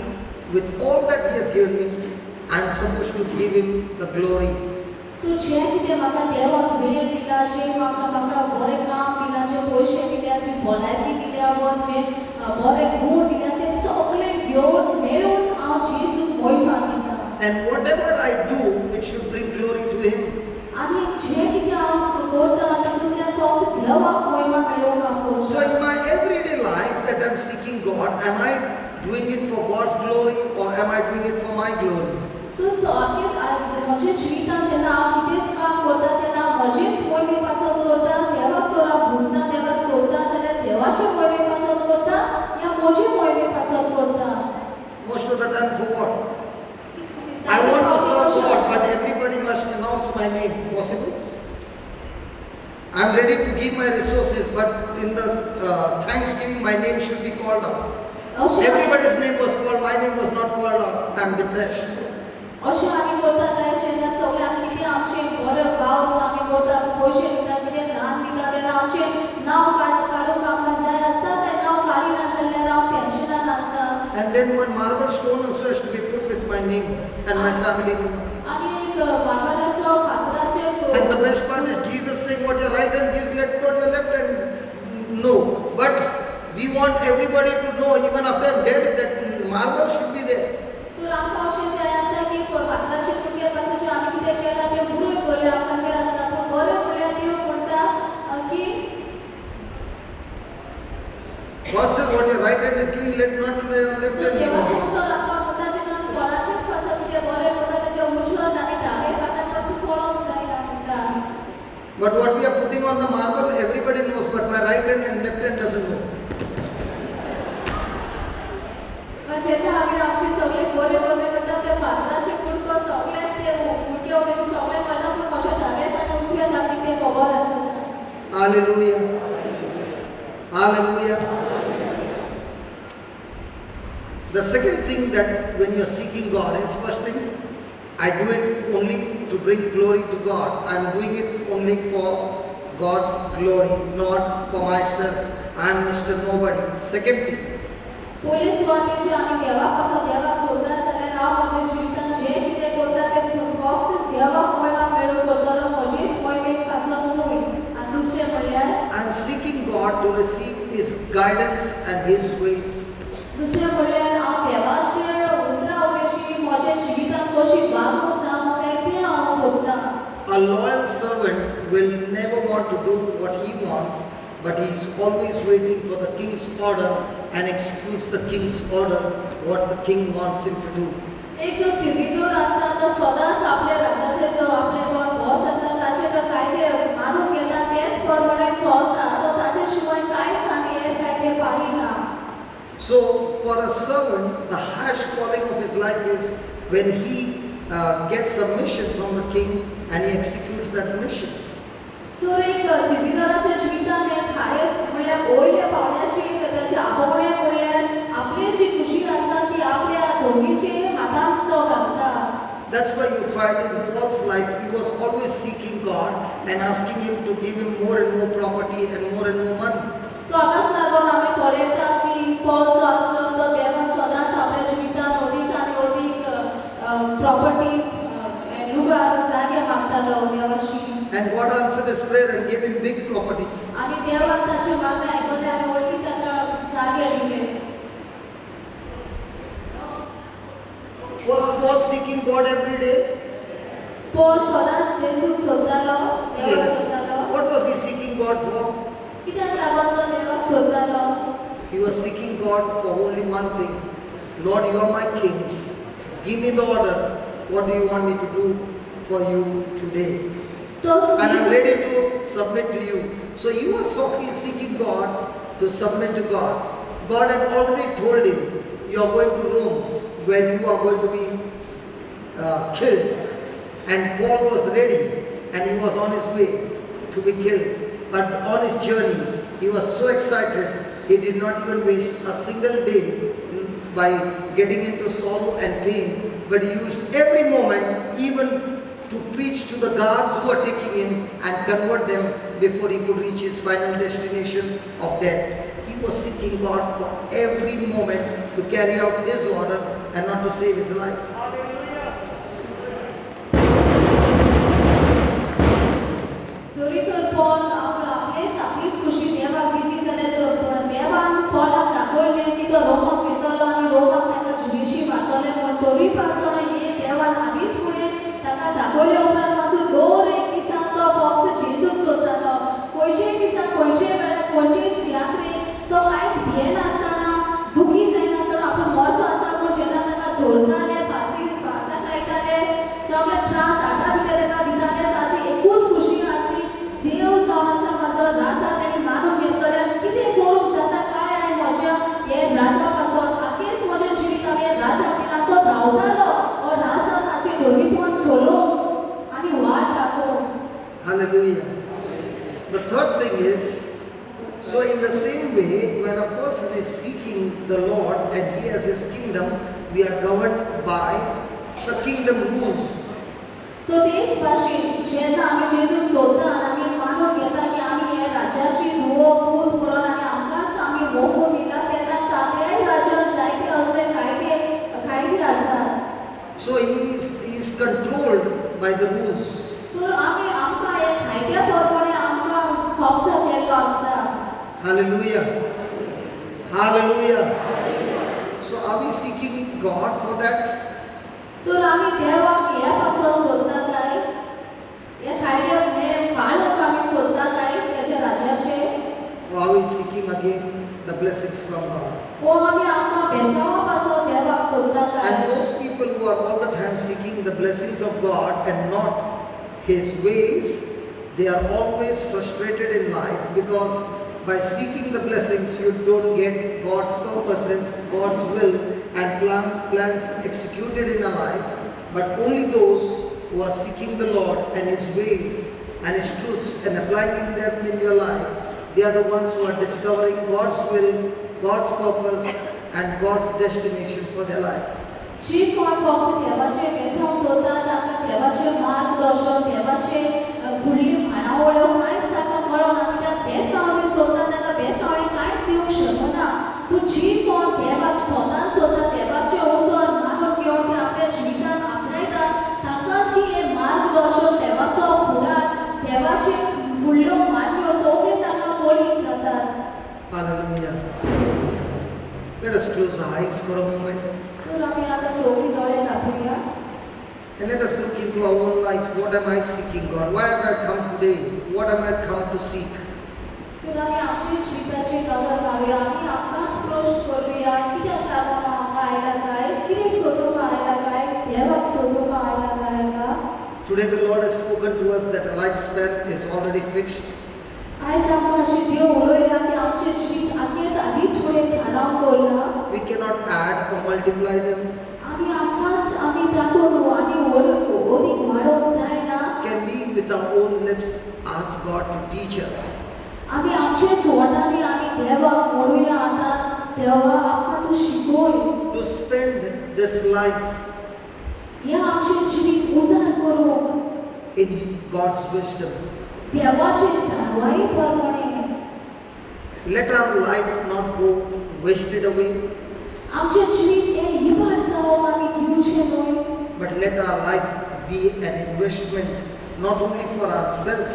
with all that He has given me, I am supposed to give Him the glory.
तूं जें कितें म्हाका देवान वेळ दिला, जें म्हाका म्हाका बरें काम दिलां, जे पयशे दिल्या, ती भलायकी दिल्या वा जे बरे गूण दिल्या ते सगळे घेवन मेळून हांव जेजूक मोहिमा दिता.
And whatever I do, it should bring glory to Him.
आनी जें कितें हांव करता तातूंतल्यान फक्त देवाक मोहिमा मेळोवंक हांव
So
करता.
in my everyday life that I'm seeking God, am I doing it for God's glory or am I doing it for my glory?
तूं सारकेंच म्हज्या जिवितांत जेन्ना हांव कितेंच काम करता तेन्ना म्हजेच मोहिमे पासत करता, देवाक तर हांव भुजता, देवाक सोदता जाल्यार देवाचे मोहिमे पासत करता या म्हजे मोहिमे पासत करता.
Most of the time for what? I want to serve God, but everybody must announce my name. Possible? I'm ready to give my resources, but in the thanksgiving, my name should be called out. Everybody's name was called, my name was not called out. I'm depressed.
अशें आमी करता काय जेन्ना सगळें आमी कितें आमचें बरें वावर जो आमी करता, पयशे दिता, कितें दान दिता तेन्ना आमचें नांव काडूंक आमकां जाय आसता, तें नांव काडिना जाल्यार हांव टेन्शनान आसता.
And then one marble stone also has to be put with my name and my family name.
आनी एक मार्बलाचो फातराचें.
And the best part is Jesus saying, what your right hand gives, let not your left hand know. But we want everybody to know, even after I'm dead, that marble should be there.
तर आमकां अशें जाय आसता की फातराचे कुडक्या पासून जें आमी कितें केलां तें बरें केलें आमकां जाय आसता, पूण बरें म्हणल्यार देव म्हणटा की
God says, what your right hand is giving, let not your left hand give.
देवाचें उतर आमकां म्हणटा जेन्ना तूं कोणाचेच पासून कितें बरें करता तेजें उजव्या आनी दाव्या हाता पासून पळोवंक जायना म्हणटा.
But what we are putting on the marble, everybody knows, but my right hand and left hand doesn't know.
जेन्ना आमी आमचे सगळे बरें बरें करता ते फातराचे कुडको सगळ्यांक ते कुडके कशे सगळ्यांक कळटा, पूण म्हज्या दाव्या आनी उजव्या हाताक तें खबर आसना.
Hallelujah. Hallelujah. The second thing that when you are seeking God is, first thing, I do it only to bring glory to God. I am doing it only for God's glory, not for myself. I am Mr. Nobody. Second thing,
पयले सुवातेचेर आमी देवा पासून देवाक सोदता जाल्यार हांव म्हज्या जिवितांत जें कितें करता तें फक्त देवाक मोहिमा मेळोवंक करतलो, म्हजेच मोहिमे पासून न्हय. आनी दुसरें म्हणल्यार
I am seeking God to receive His guidance and His ways.
दुसरें म्हणल्यार हांव देवाचे उतरां उदेशी म्हज्या जिवितांत कशी वागणूक जावंक जाय तें हांव सोदतां.
A loyal servant will never want to do what he wants, but he is always waiting for the king's order and executes the king's order, what the king wants him to do.
एक जो सिर्विदोर आसता तो सदांच आपल्या राजाचे जो आपले कोण बॉस आसा ताचे तो कायदे मानून घेता, तेच प्रमाणे चलता, तो ताचे शिवाय कांयच आनी हेर कायदे पाळिना.
So for a servant, the highest calling of his life is when he gets a mission from the king and he executes that mission.
तर एक सिर्विदाराच्या जिवितांत एक हायस्ट म्हणल्यार वयल्या पावण्याची ताचे आपोवणे म्हणल्यार आपली जी खुशी आसा ती आपल्या धोणीचे हातांत तो घालता.
That's why you find in Paul's life, he was always seeking God and asking him to give him more and more property and more money.
तो हाकाच लागून आमी पळयता की पॉल जो आसा तो देवाक सदांच आपल्या जिवितांत अदीक आनी अदीक प्रॉपर्टी लुगार जागे मागतालो देवाशी.
And God answered his prayer and gave him big properties.
आनी देवान ताचे मागणें आयकलें आनी व्हडली ताका जागे दिले.
Was Paul seeking God every day?
Paul सदांच जेजूक सोदतालो, देवाक
Yes.
सोदतालो.
What was he seeking God for?
कित्याक लागून तो देवाक सोदतालो?
He was seeking God for only one thing, Lord, you are my king. Give me the order. What do you want me to do for you today? And I'm ready to submit to you. So he was seeking God to submit to God. God had already told him, you are going to Rome where you are going to be killed. And Paul was ready and he was on his way to be killed. But on his journey, he was so excited, he did not even waste a single day by getting into sorrow and pain, but he used every moment even to preach to the guards who were taking him and convert them before he could reach his final destination of death. He was seeking God for every moment to carry out his order and not to save his life.
दाखयले उपरांत पासून दर एक दिसान तो फक्त जेजूक सोदतालो. खंयचेय दिसा, खंयचेय वेळार, खंयचेच यात्रेक तो कांयच भियेनासतना, दुखी जायनासतना आपूण मरचो आसा म्हूण जेन्ना ताका धरताले, फांसी फांसाक लायताले, सगळे त्रास आटा बिटा ताका दिताले, ताची एकूच खुशी आसली, जेव जावन आसा म्हजो राजा, ताणें मानून घेतलें आनी कितें करूंक जाता काय हांवें म्हज्या हे राजा पासून, आखेच म्हजें जिवीत हांवें राजा दिलां. तो धांवतालो हो राजा ताचें धर्मीपण चलोवंक आनी वाट दाखोवंक.
Hallelujah. The third thing is, so in the same way, when a person is seeking the Lord and he has his kingdom, we are governed by the kingdom rules.
तो तेच भाशेन जेन्ना आमी जेजूक सोदता आनी आमी मानून घेता की आमी हे राज्याची धुवो पूत म्हणून आनी आमकांच आमी मोखून दिला, तेन्ना त्याय राज्यांत जायते असले कायदे कायदे आसात.
So he is controlled by the rules.
तर आमी आमकां हे कायद्या प्रमाणे आमकां कब्जा केल्लो आसता.
Hallelujah. Hallelujah. So are we seeking God for that?
तर आमी देवाक ह्या पासत सोदता काय, ह्या कायद्या नेम पाळूंक आमी सोदता काय तेच्या राज्याचे?
Or are we seeking again the blessings from God?
वो आमी आमकां बेसांवा पासत देवाक सोदता काय?
And those people who are all the time seeking the blessings of God and not His ways, they are always frustrated in life, because by seeking the blessings you don't get God's purposes, God's will and plans executed in a life, but only those who are seeking the Lord and His ways and His truths and applying them in your life, they are the ones who are discovering God's will, God's purpose and God's destination for their life.
जी कोण फक्त देवाचे बेसांव सोदता तांकां देवाचें मार्गदर्शन, देवाचे फुडली मांडावळ्यो कांयच तांकां कळना, कित्याक बेसांव जे सोदता तांकां बेसांव हें कांयच दिवंक शकना. पूण जी कोण देवाक स्वतान सोदता, देवाचें उतर मानून घेवन ते आपल्या जिवितांत आपणायता, तांकांच की हें मार्गदर्शन, देवाचो फुडार, देवाचे फुडल्यो मांडण्यो सगळ्यो तांकां कळीत जातात.
Hallelujah. Let us close our eyes for a moment.
तर आमी आतां सगळीं दोळे धांपुया.
And let us look into our own life. What am I seeking, God? Why have I come today? What am I come to seek?
तर आमी आमच्या जिविताचेर नदर घालुया, आमी आमकांच प्रश्न करुया, कित्याक लागून हांव हांगा आयला काय, कितें सोदूंक आयला काय, देवाक सोदूंक आयला काय हांगा?
Today the Lord has spoken to us that a lifespan is already fixed.
आयज आमकां अशें देव उलयला की आमचें जिवीत आखेच आदींच फुडें थारावन दवरलां.
We cannot add or multiply them.
आमी आमकांच आमी तातूंत आनी अदीक वाडोवंक जायना.
Can we with our own lips ask God to teach us?
आमी आमचेच वटांनी आमी देवाक म्हणुया आतां, देवा आमकां तूं शिकय.
To spend this life
हें आमचें जिवीत उजार करूंक
in God's wisdom.
देवाचे सारवाये प्रमाणे.
Let our life not go wasted away.
आमचें जिवीत हें इबाड जावप आमी दिवचें न्हय.
But let our life be an investment not only for ourselves,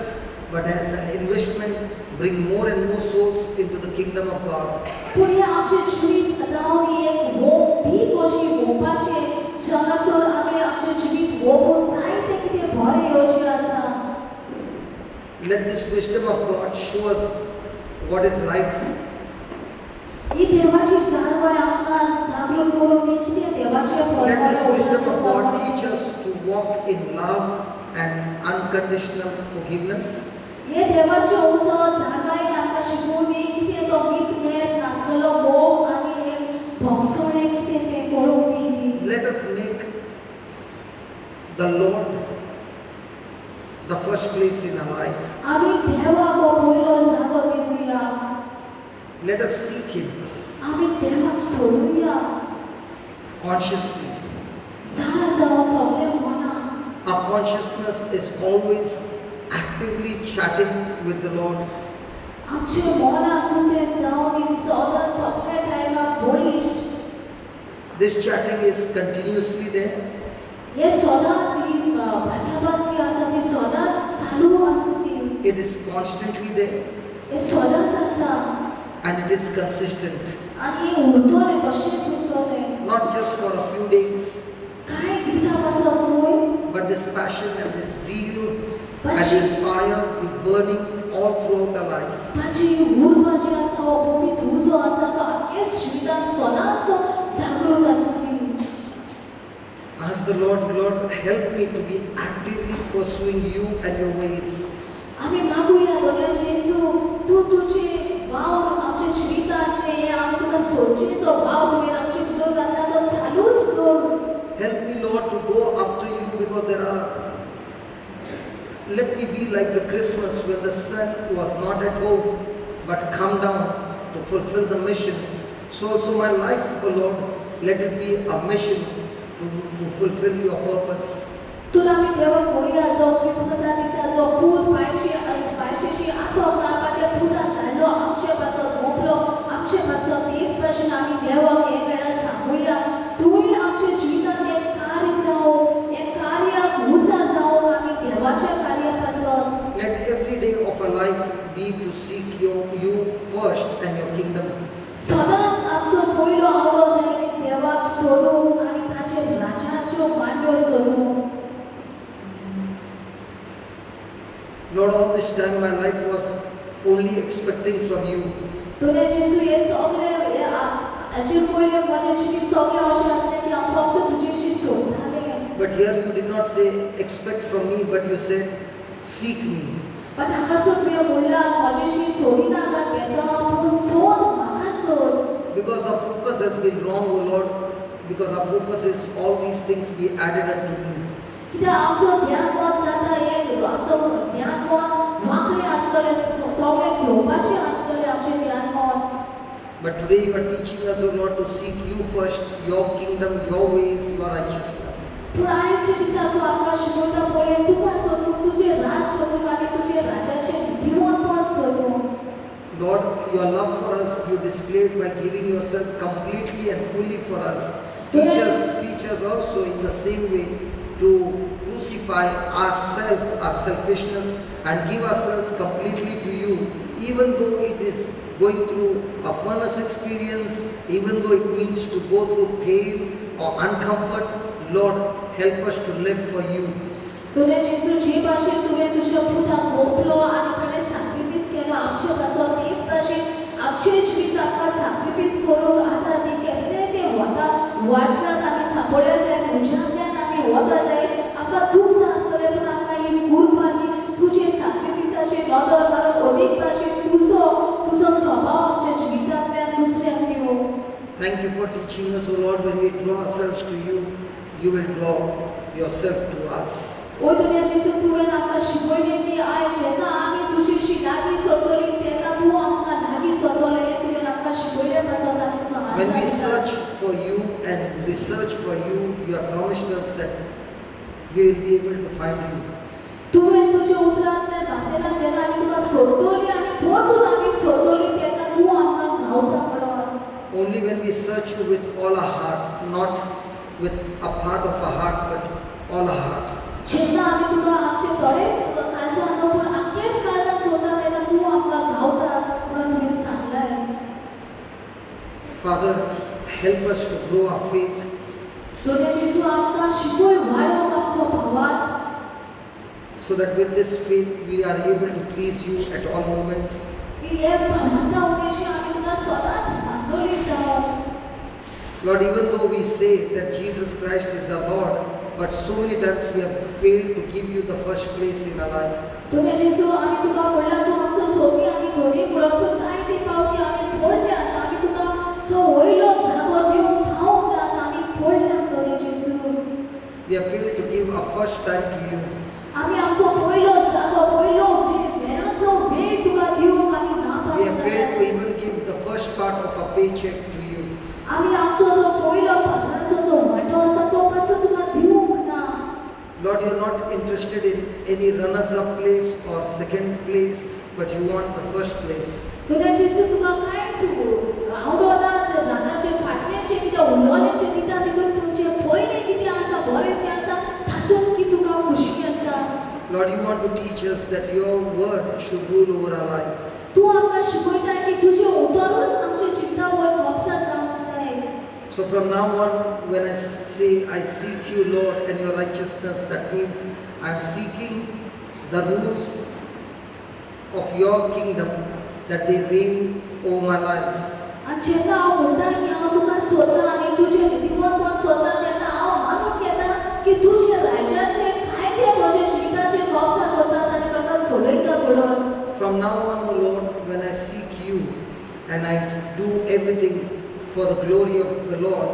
but as an investment bring more and more souls into the kingdom of God.
पूण हें आमचें जिवीत जावं ती एक होप बी कशी होपाचें, हांगासर आमी आमचें जिवीत वोपून जायतें कितें बरें येवचें आसा.
Let this wisdom of God show us what is right.
ही देवाची जाणवाय आमकां जागो जागृत करूंक दी कितें देवाचें
Let this wisdom of God
प्रभाव
teach us to walk in love and unconditional forgiveness.
हे देवाचें उतर जाणवायेन आमकां शिकोवंक दी कितें तो मितमेर नासलेलो मोग आनी एक भोगसणें कितें तें कळूंक दी.
Let us make the Lord the first place in our life.
आमी देवाक हो पयलो जागो दिवया.
Let us seek Him
आमी देवाक सोदुया
consciously.
जाणा जावन सगळें मनान.
Our consciousness is always actively chatting with the Lord.
आमचे मनाक कुसें जावन ती सदां सगळ्या टायमार बळिश्ट.
This chatting is continuously there.
हे सदांच ही भासाभास जी आसा ती सदांच चालू आसूं ती.
It is constantly there
हे सदांच आसा
and it is consistent.
आनी हें उरतलें, तशेंच उरतलें.
Not just for a few days,
कांय दिसां पासत न्हय,
but this passion and this zeal and
ताची
this fire be burning all throughout our life.
ताची उर्बा जी आसा, हो पवित्र उजो आसा तो आख्याच जिवितांत सदांच तो जागृत आसूं दी.
Ask the Lord, Lord, help me to be actively pursuing you and your ways.
आमी मागुया दोन्या जेजू, तूं तुजे वावर आमच्या जिवितांत जे हे आमी तुका सोदचे जो वावर तुवें आमचे भितर घातला तो चालूच दवर.
Help me, Lord, to go after you, because there are. Let me be like the Christmas when the sun was not at home, but come down to fulfill the mission. So also my life, O Lord, let it be a mission to fulfill your purpose.
तुला आमी देवाक म्हणुया जो क्रिसमसा दिसा जो पूत पायशेशी आसोंक ना, पण त्या पुताक धाडलो आमचे पासत, मोपलो आमचे पासत. तेच भाशेन आमी देवाक हे वेळार सांगुया, तूंय आमच्या जिवितांत एक कार्य जावं, एक कार्याक उजा जावं आमी देवाच्या कार्या पासत.
Let every day of our life be to seek you first and your kingdom.
सदांच आमचो पयलो आवडो जाय की देवाक सोदूंक आनी ताचे राज्याच्यो मांडयो सोदूंक.
Lord, all this time my life was only expecting from you.
तुवें जेजू हे सगळें हाचे पयलें म्हजें जिवीत सगळें अशें आसलें की हांव फक्त तुजेशी सोदतालें.
But here you did not say expect from me, but you said seek me.
But हांगासर तुवें म्हणलां म्हजेशी सोदिनाका बेसांव, पूण सोद म्हाका सोद.
Because our focus has been wrong, O Lord, because our focus is all these things be added unto me.
कित्याक आमचो ध्यान मत जाता हें, आमचो ध्यान मत वांकडें आसतलें, सगळें घेवपाचें आसतलें आमचें ध्यान मत.
But today you are teaching us, O Lord, to seek you first, your kingdom, your ways, your righteousness.
पूण आयच्या दिसा तूं आमकां शिकयता पळय, तुका सोदूंक, तुजें राज सोदूंक आनी तुजें राज्याचें नितीमत्पण सोदूंक.
Lord, your love for us you displayed by giving yourself completely and fully for us. Teach us also in the same way to crucify ourselves, our selfishness, and give ourselves completely to you, even though it is going through a furnace experience, even though it means to go through pain or uncomfort. Lord, help us to live for you.
तुवें जेजू जे भाशेन तुवें तुज्या पुताक मोपलो आनी ताणें sacrifice केलो आमचे पासत, तेच भाशेन आमचें जिवीत आमकां साक्रिफीस करूंक आतां ती केसलें तें वता वाठारांत आमी सांपडल्या जायत, उज्यांतल्यान आमी वता जायत, आमकां दुखता आसतलें, पूण आमकां ही उर्बा दी तुजे साक्रिफिसाचेर नदर मारून अदीक भाशेन तुजो तुजो स्वभाव आमच्या जिवितांतल्यान दुसऱ्यांक दिवं.
Thank you for teaching us, O Lord, when we draw ourselves to you, you will draw yourself to us.
ओ दोन्या जेजू, तुवें आमकां शिकयलें की आयज जेन्ना आमी तुजेशी लागीं सरतलीं तेन्ना तूं आमकां लागीं सरतलें, हें तुवें आमकां शिकयलें पासत आमी तुका
When we
आदार दिता.
search for you and research for you, you have promised us that we will be able to find you.
तुवें तुज्या उतरांतल्यान भाशेंतल्यान जेन्ना आमी तुका सोदतलीं आनी परतून आमी सोदतलीं तेन्ना तूं आमकां गावता म्हणून.
Only when we search you with all our heart, not with a part of our heart, but all our heart.
जेन्ना आमी तुका आमचे थोडेच काळजान न्हू पूण आमचेच काळजान सोदता तेन्ना तूं आमकां गावता म्हणून तुवें सांगलें.
Father, help us to grow our faith.
दोन्या जेजू, आमकां शिकय वाडोवंक आमचो भावार्थ,
so that with this faith we are able to please you at all moments.
की हे भावार्था उद्देशी आमी तुका सदांच मानवली जावं.
Lord, even though we say that Jesus Christ is our Lord, but so many times we have failed to give you the first place in our life.
धन्य जेजू आमी तुका म्हणला तूं आमचो सोमी आनी धनी म्हणून तूं जायते फावटी आमी पडल्यात आमी तुका तो वयलो जागो दिवंक पावूंक ना आमी पडल्यात धन्य जेजू.
We have failed to give our first time to you.
आमी आमचो पयलो जागो पयलो वेळांतलो वेळ तुका दिवंक आमी नापास
We have failed to
जाले.
even give the first part of our paycheck to you.
आमी आमचो जो पयलो पगाराचो जो वांटो आसा तो पासून तुका दिवंक ना.
Lord, you are not interested in any runners-up place or second place, but you want the first place.
धन्य जेजू तुका कांयच आवडना रानाचे फाटल्याचे कितें उलोवण्याचें दिता तितून तुमचें पयलें कितें आसा बरें जें आसा तातूंत की तुका खुशी आसा.
Lord, you want to teach us that your word should rule over our life.
तूं आमकां शिकयता की तुजें उतरूच आमच्या जिवितावर कोपसा जावंक जाय.
So from now on, when I say I seek you, Lord, and your righteousness, that means I am seeking the rules of your kingdom, that they reign over my life.
आनी जेन्ना हांव म्हणटा की हांव तुका सोदता आनी तुजें नितीमत्पण सोदता तेन्ना हांव मानून घेता की तुजें राज्याचे कायदे म्हज्या जिविताचेर कोपसा करतात आनी म्हाका चलयता म्हणून.
From now on, O Lord, when I seek you and I do everything for the glory of the Lord,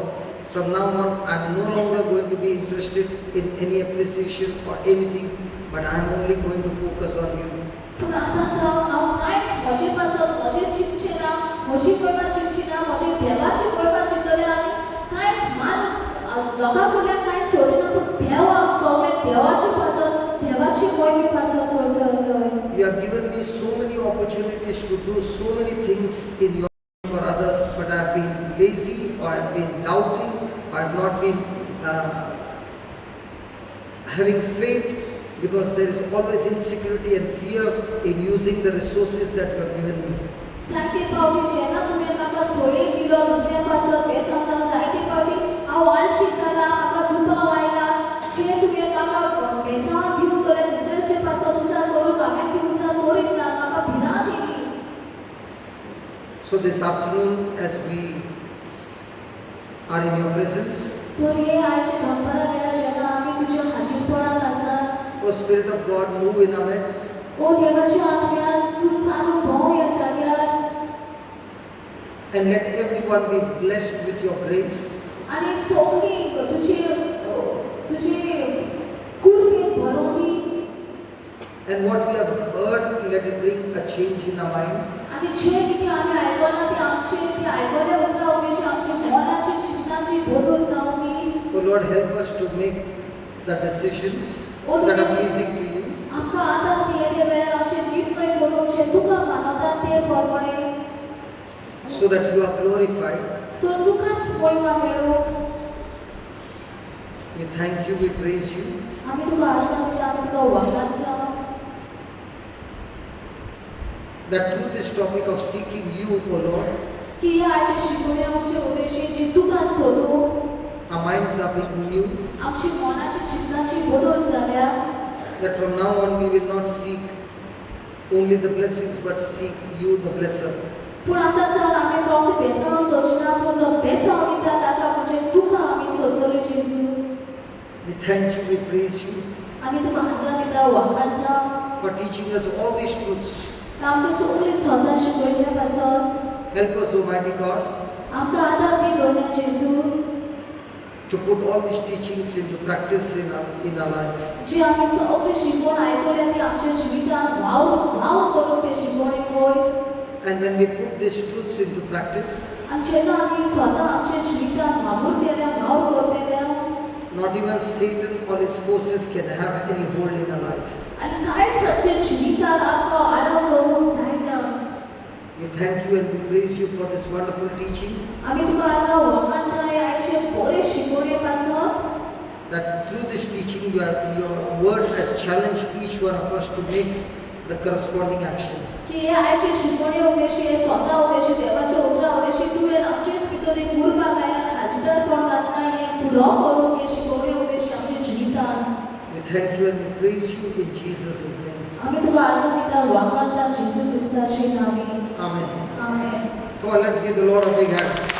from now on I am no longer going to be interested in any appreciation or anything, but I am only going to focus on you.
पूण आतां हांव कांयच म्हजे पासत म्हजें चिंतचें ना, म्हजी करपा चिंतची ना, म्हजे देवाची करपा चिंतलें आनी कांयच मान लोकां कडल्यान कांय सोडचें ना, पूण देवाक सगळें देवाचे पासत देवाची मोहिमी पासत करतलें.
You have given me so many opportunities to do so many things in your for others, but I have been lazy, or I have been doubting, or I have not been having faith, because there is always insecurity and fear in using the resources that you have given me.
जायते फावटी जेन्ना तुवें म्हाका सोय दिलो दुसऱ्या पासत बेसांता जायते फावटी हांव आळशी जाला, म्हाका दुबाव आयला, जे तुवें म्हाका बेसांव दिवंक जाल्यार दुसऱ्याचे पासत उजार करूंक हांवें ती उजार करीत ना, म्हाका भिरांत येयली.
So this afternoon, as we are in your presence,
तर हे आयचे दनपारा वेळार जेन्ना आमी तुज्या हाजीरपणांत आसा,
O Spirit of God, move in our midst.
ओ देवाच्या आत्म्या तूं चालू भोंव ह्या जाग्यार.
And let everyone be blessed with your grace.
आनी सगळीं तुजे तुजे कृपेन भरोन दी.
And what we have heard, let it bring a change in our mind.
आनी जें कितें आमी आयकलां तें आमचें तें आयकल्या उतरां उद्देश आमचे मनाची चिंतनाची बदल जावं दी.
O Lord, help us to make the decisions that are pleasing to you.
आमकां आदार दी येद्या वेळार आमचे निर्णय करूंक जे तुका मानवता ते प्रमाणे.
So that you are glorified.
तर तुकाच महिमा मेळूं.
We thank you, we praise you.
आमी तुका आदार दिता, आमी तुका वखाणता.
That through this topic of seeking you, O Lord,
की ह्या आयच्या शिकोवण्याचे उद्देश जे तुका सोदूं,
our minds are being renewed.
आमची मनाची चिंतनाची बदल जाल्या.
That from now on we will not seek only the blessings, but seek you, the blesser.
पूण आतां जावन आमी फक्त बेसांव सोदना, पूण जो बेसांव दिता ताका म्हणजे तुका आमी सोदतले जेजू.
We thank you, we praise you.
आमी तुका आदार दिता, वखाणता.
For teaching us all these truths.
आमकां सगळीं सदां शिकयल्ल्या पासत.
Help us, Almighty God,
आमकां आदार दी धन्य जेजू,
to put all these teachings into practice in our life.
जी आमी सगळें शिकवण आयकल्या ती आमच्या जिवितांत वावर वावर करून ते शिकवणे वयर.
And when we put these truths into practice,
आनी जेन्ना आमी स्वता आमच्या जिवितांत वावुरतले, वावर करतले,
not even Satan or his forces can have any hold in our life.
आनी कांयच आमच्या जिवितांत आमकां आडाव करूंक जायना.
We thank you and we praise you for this wonderful teaching.
आमी तुका आतां वखाणता हे आयचे बरे शिकवणे पासत.
That through this teaching, your word has challenged each one of us to make the corresponding action.
की हे आयचे शिकवणे उद्देशी, हे स्वता उद्देशी, देवाच्या उतरा उद्देशी तुवें आमचेच भितर एक उर्बा घायला, खाजदारपण घातला, हें फुडो करूंक हे शिकवणे उद्देशी आमच्या जिवितांत.
We thank you and we praise you in Jesus' name.
आमी तुका आदार दिता, वखाणता जेजू क्रिस्ताचे नांवान.
Amen.
Amen.
Come on, let's give the Lord a big hand.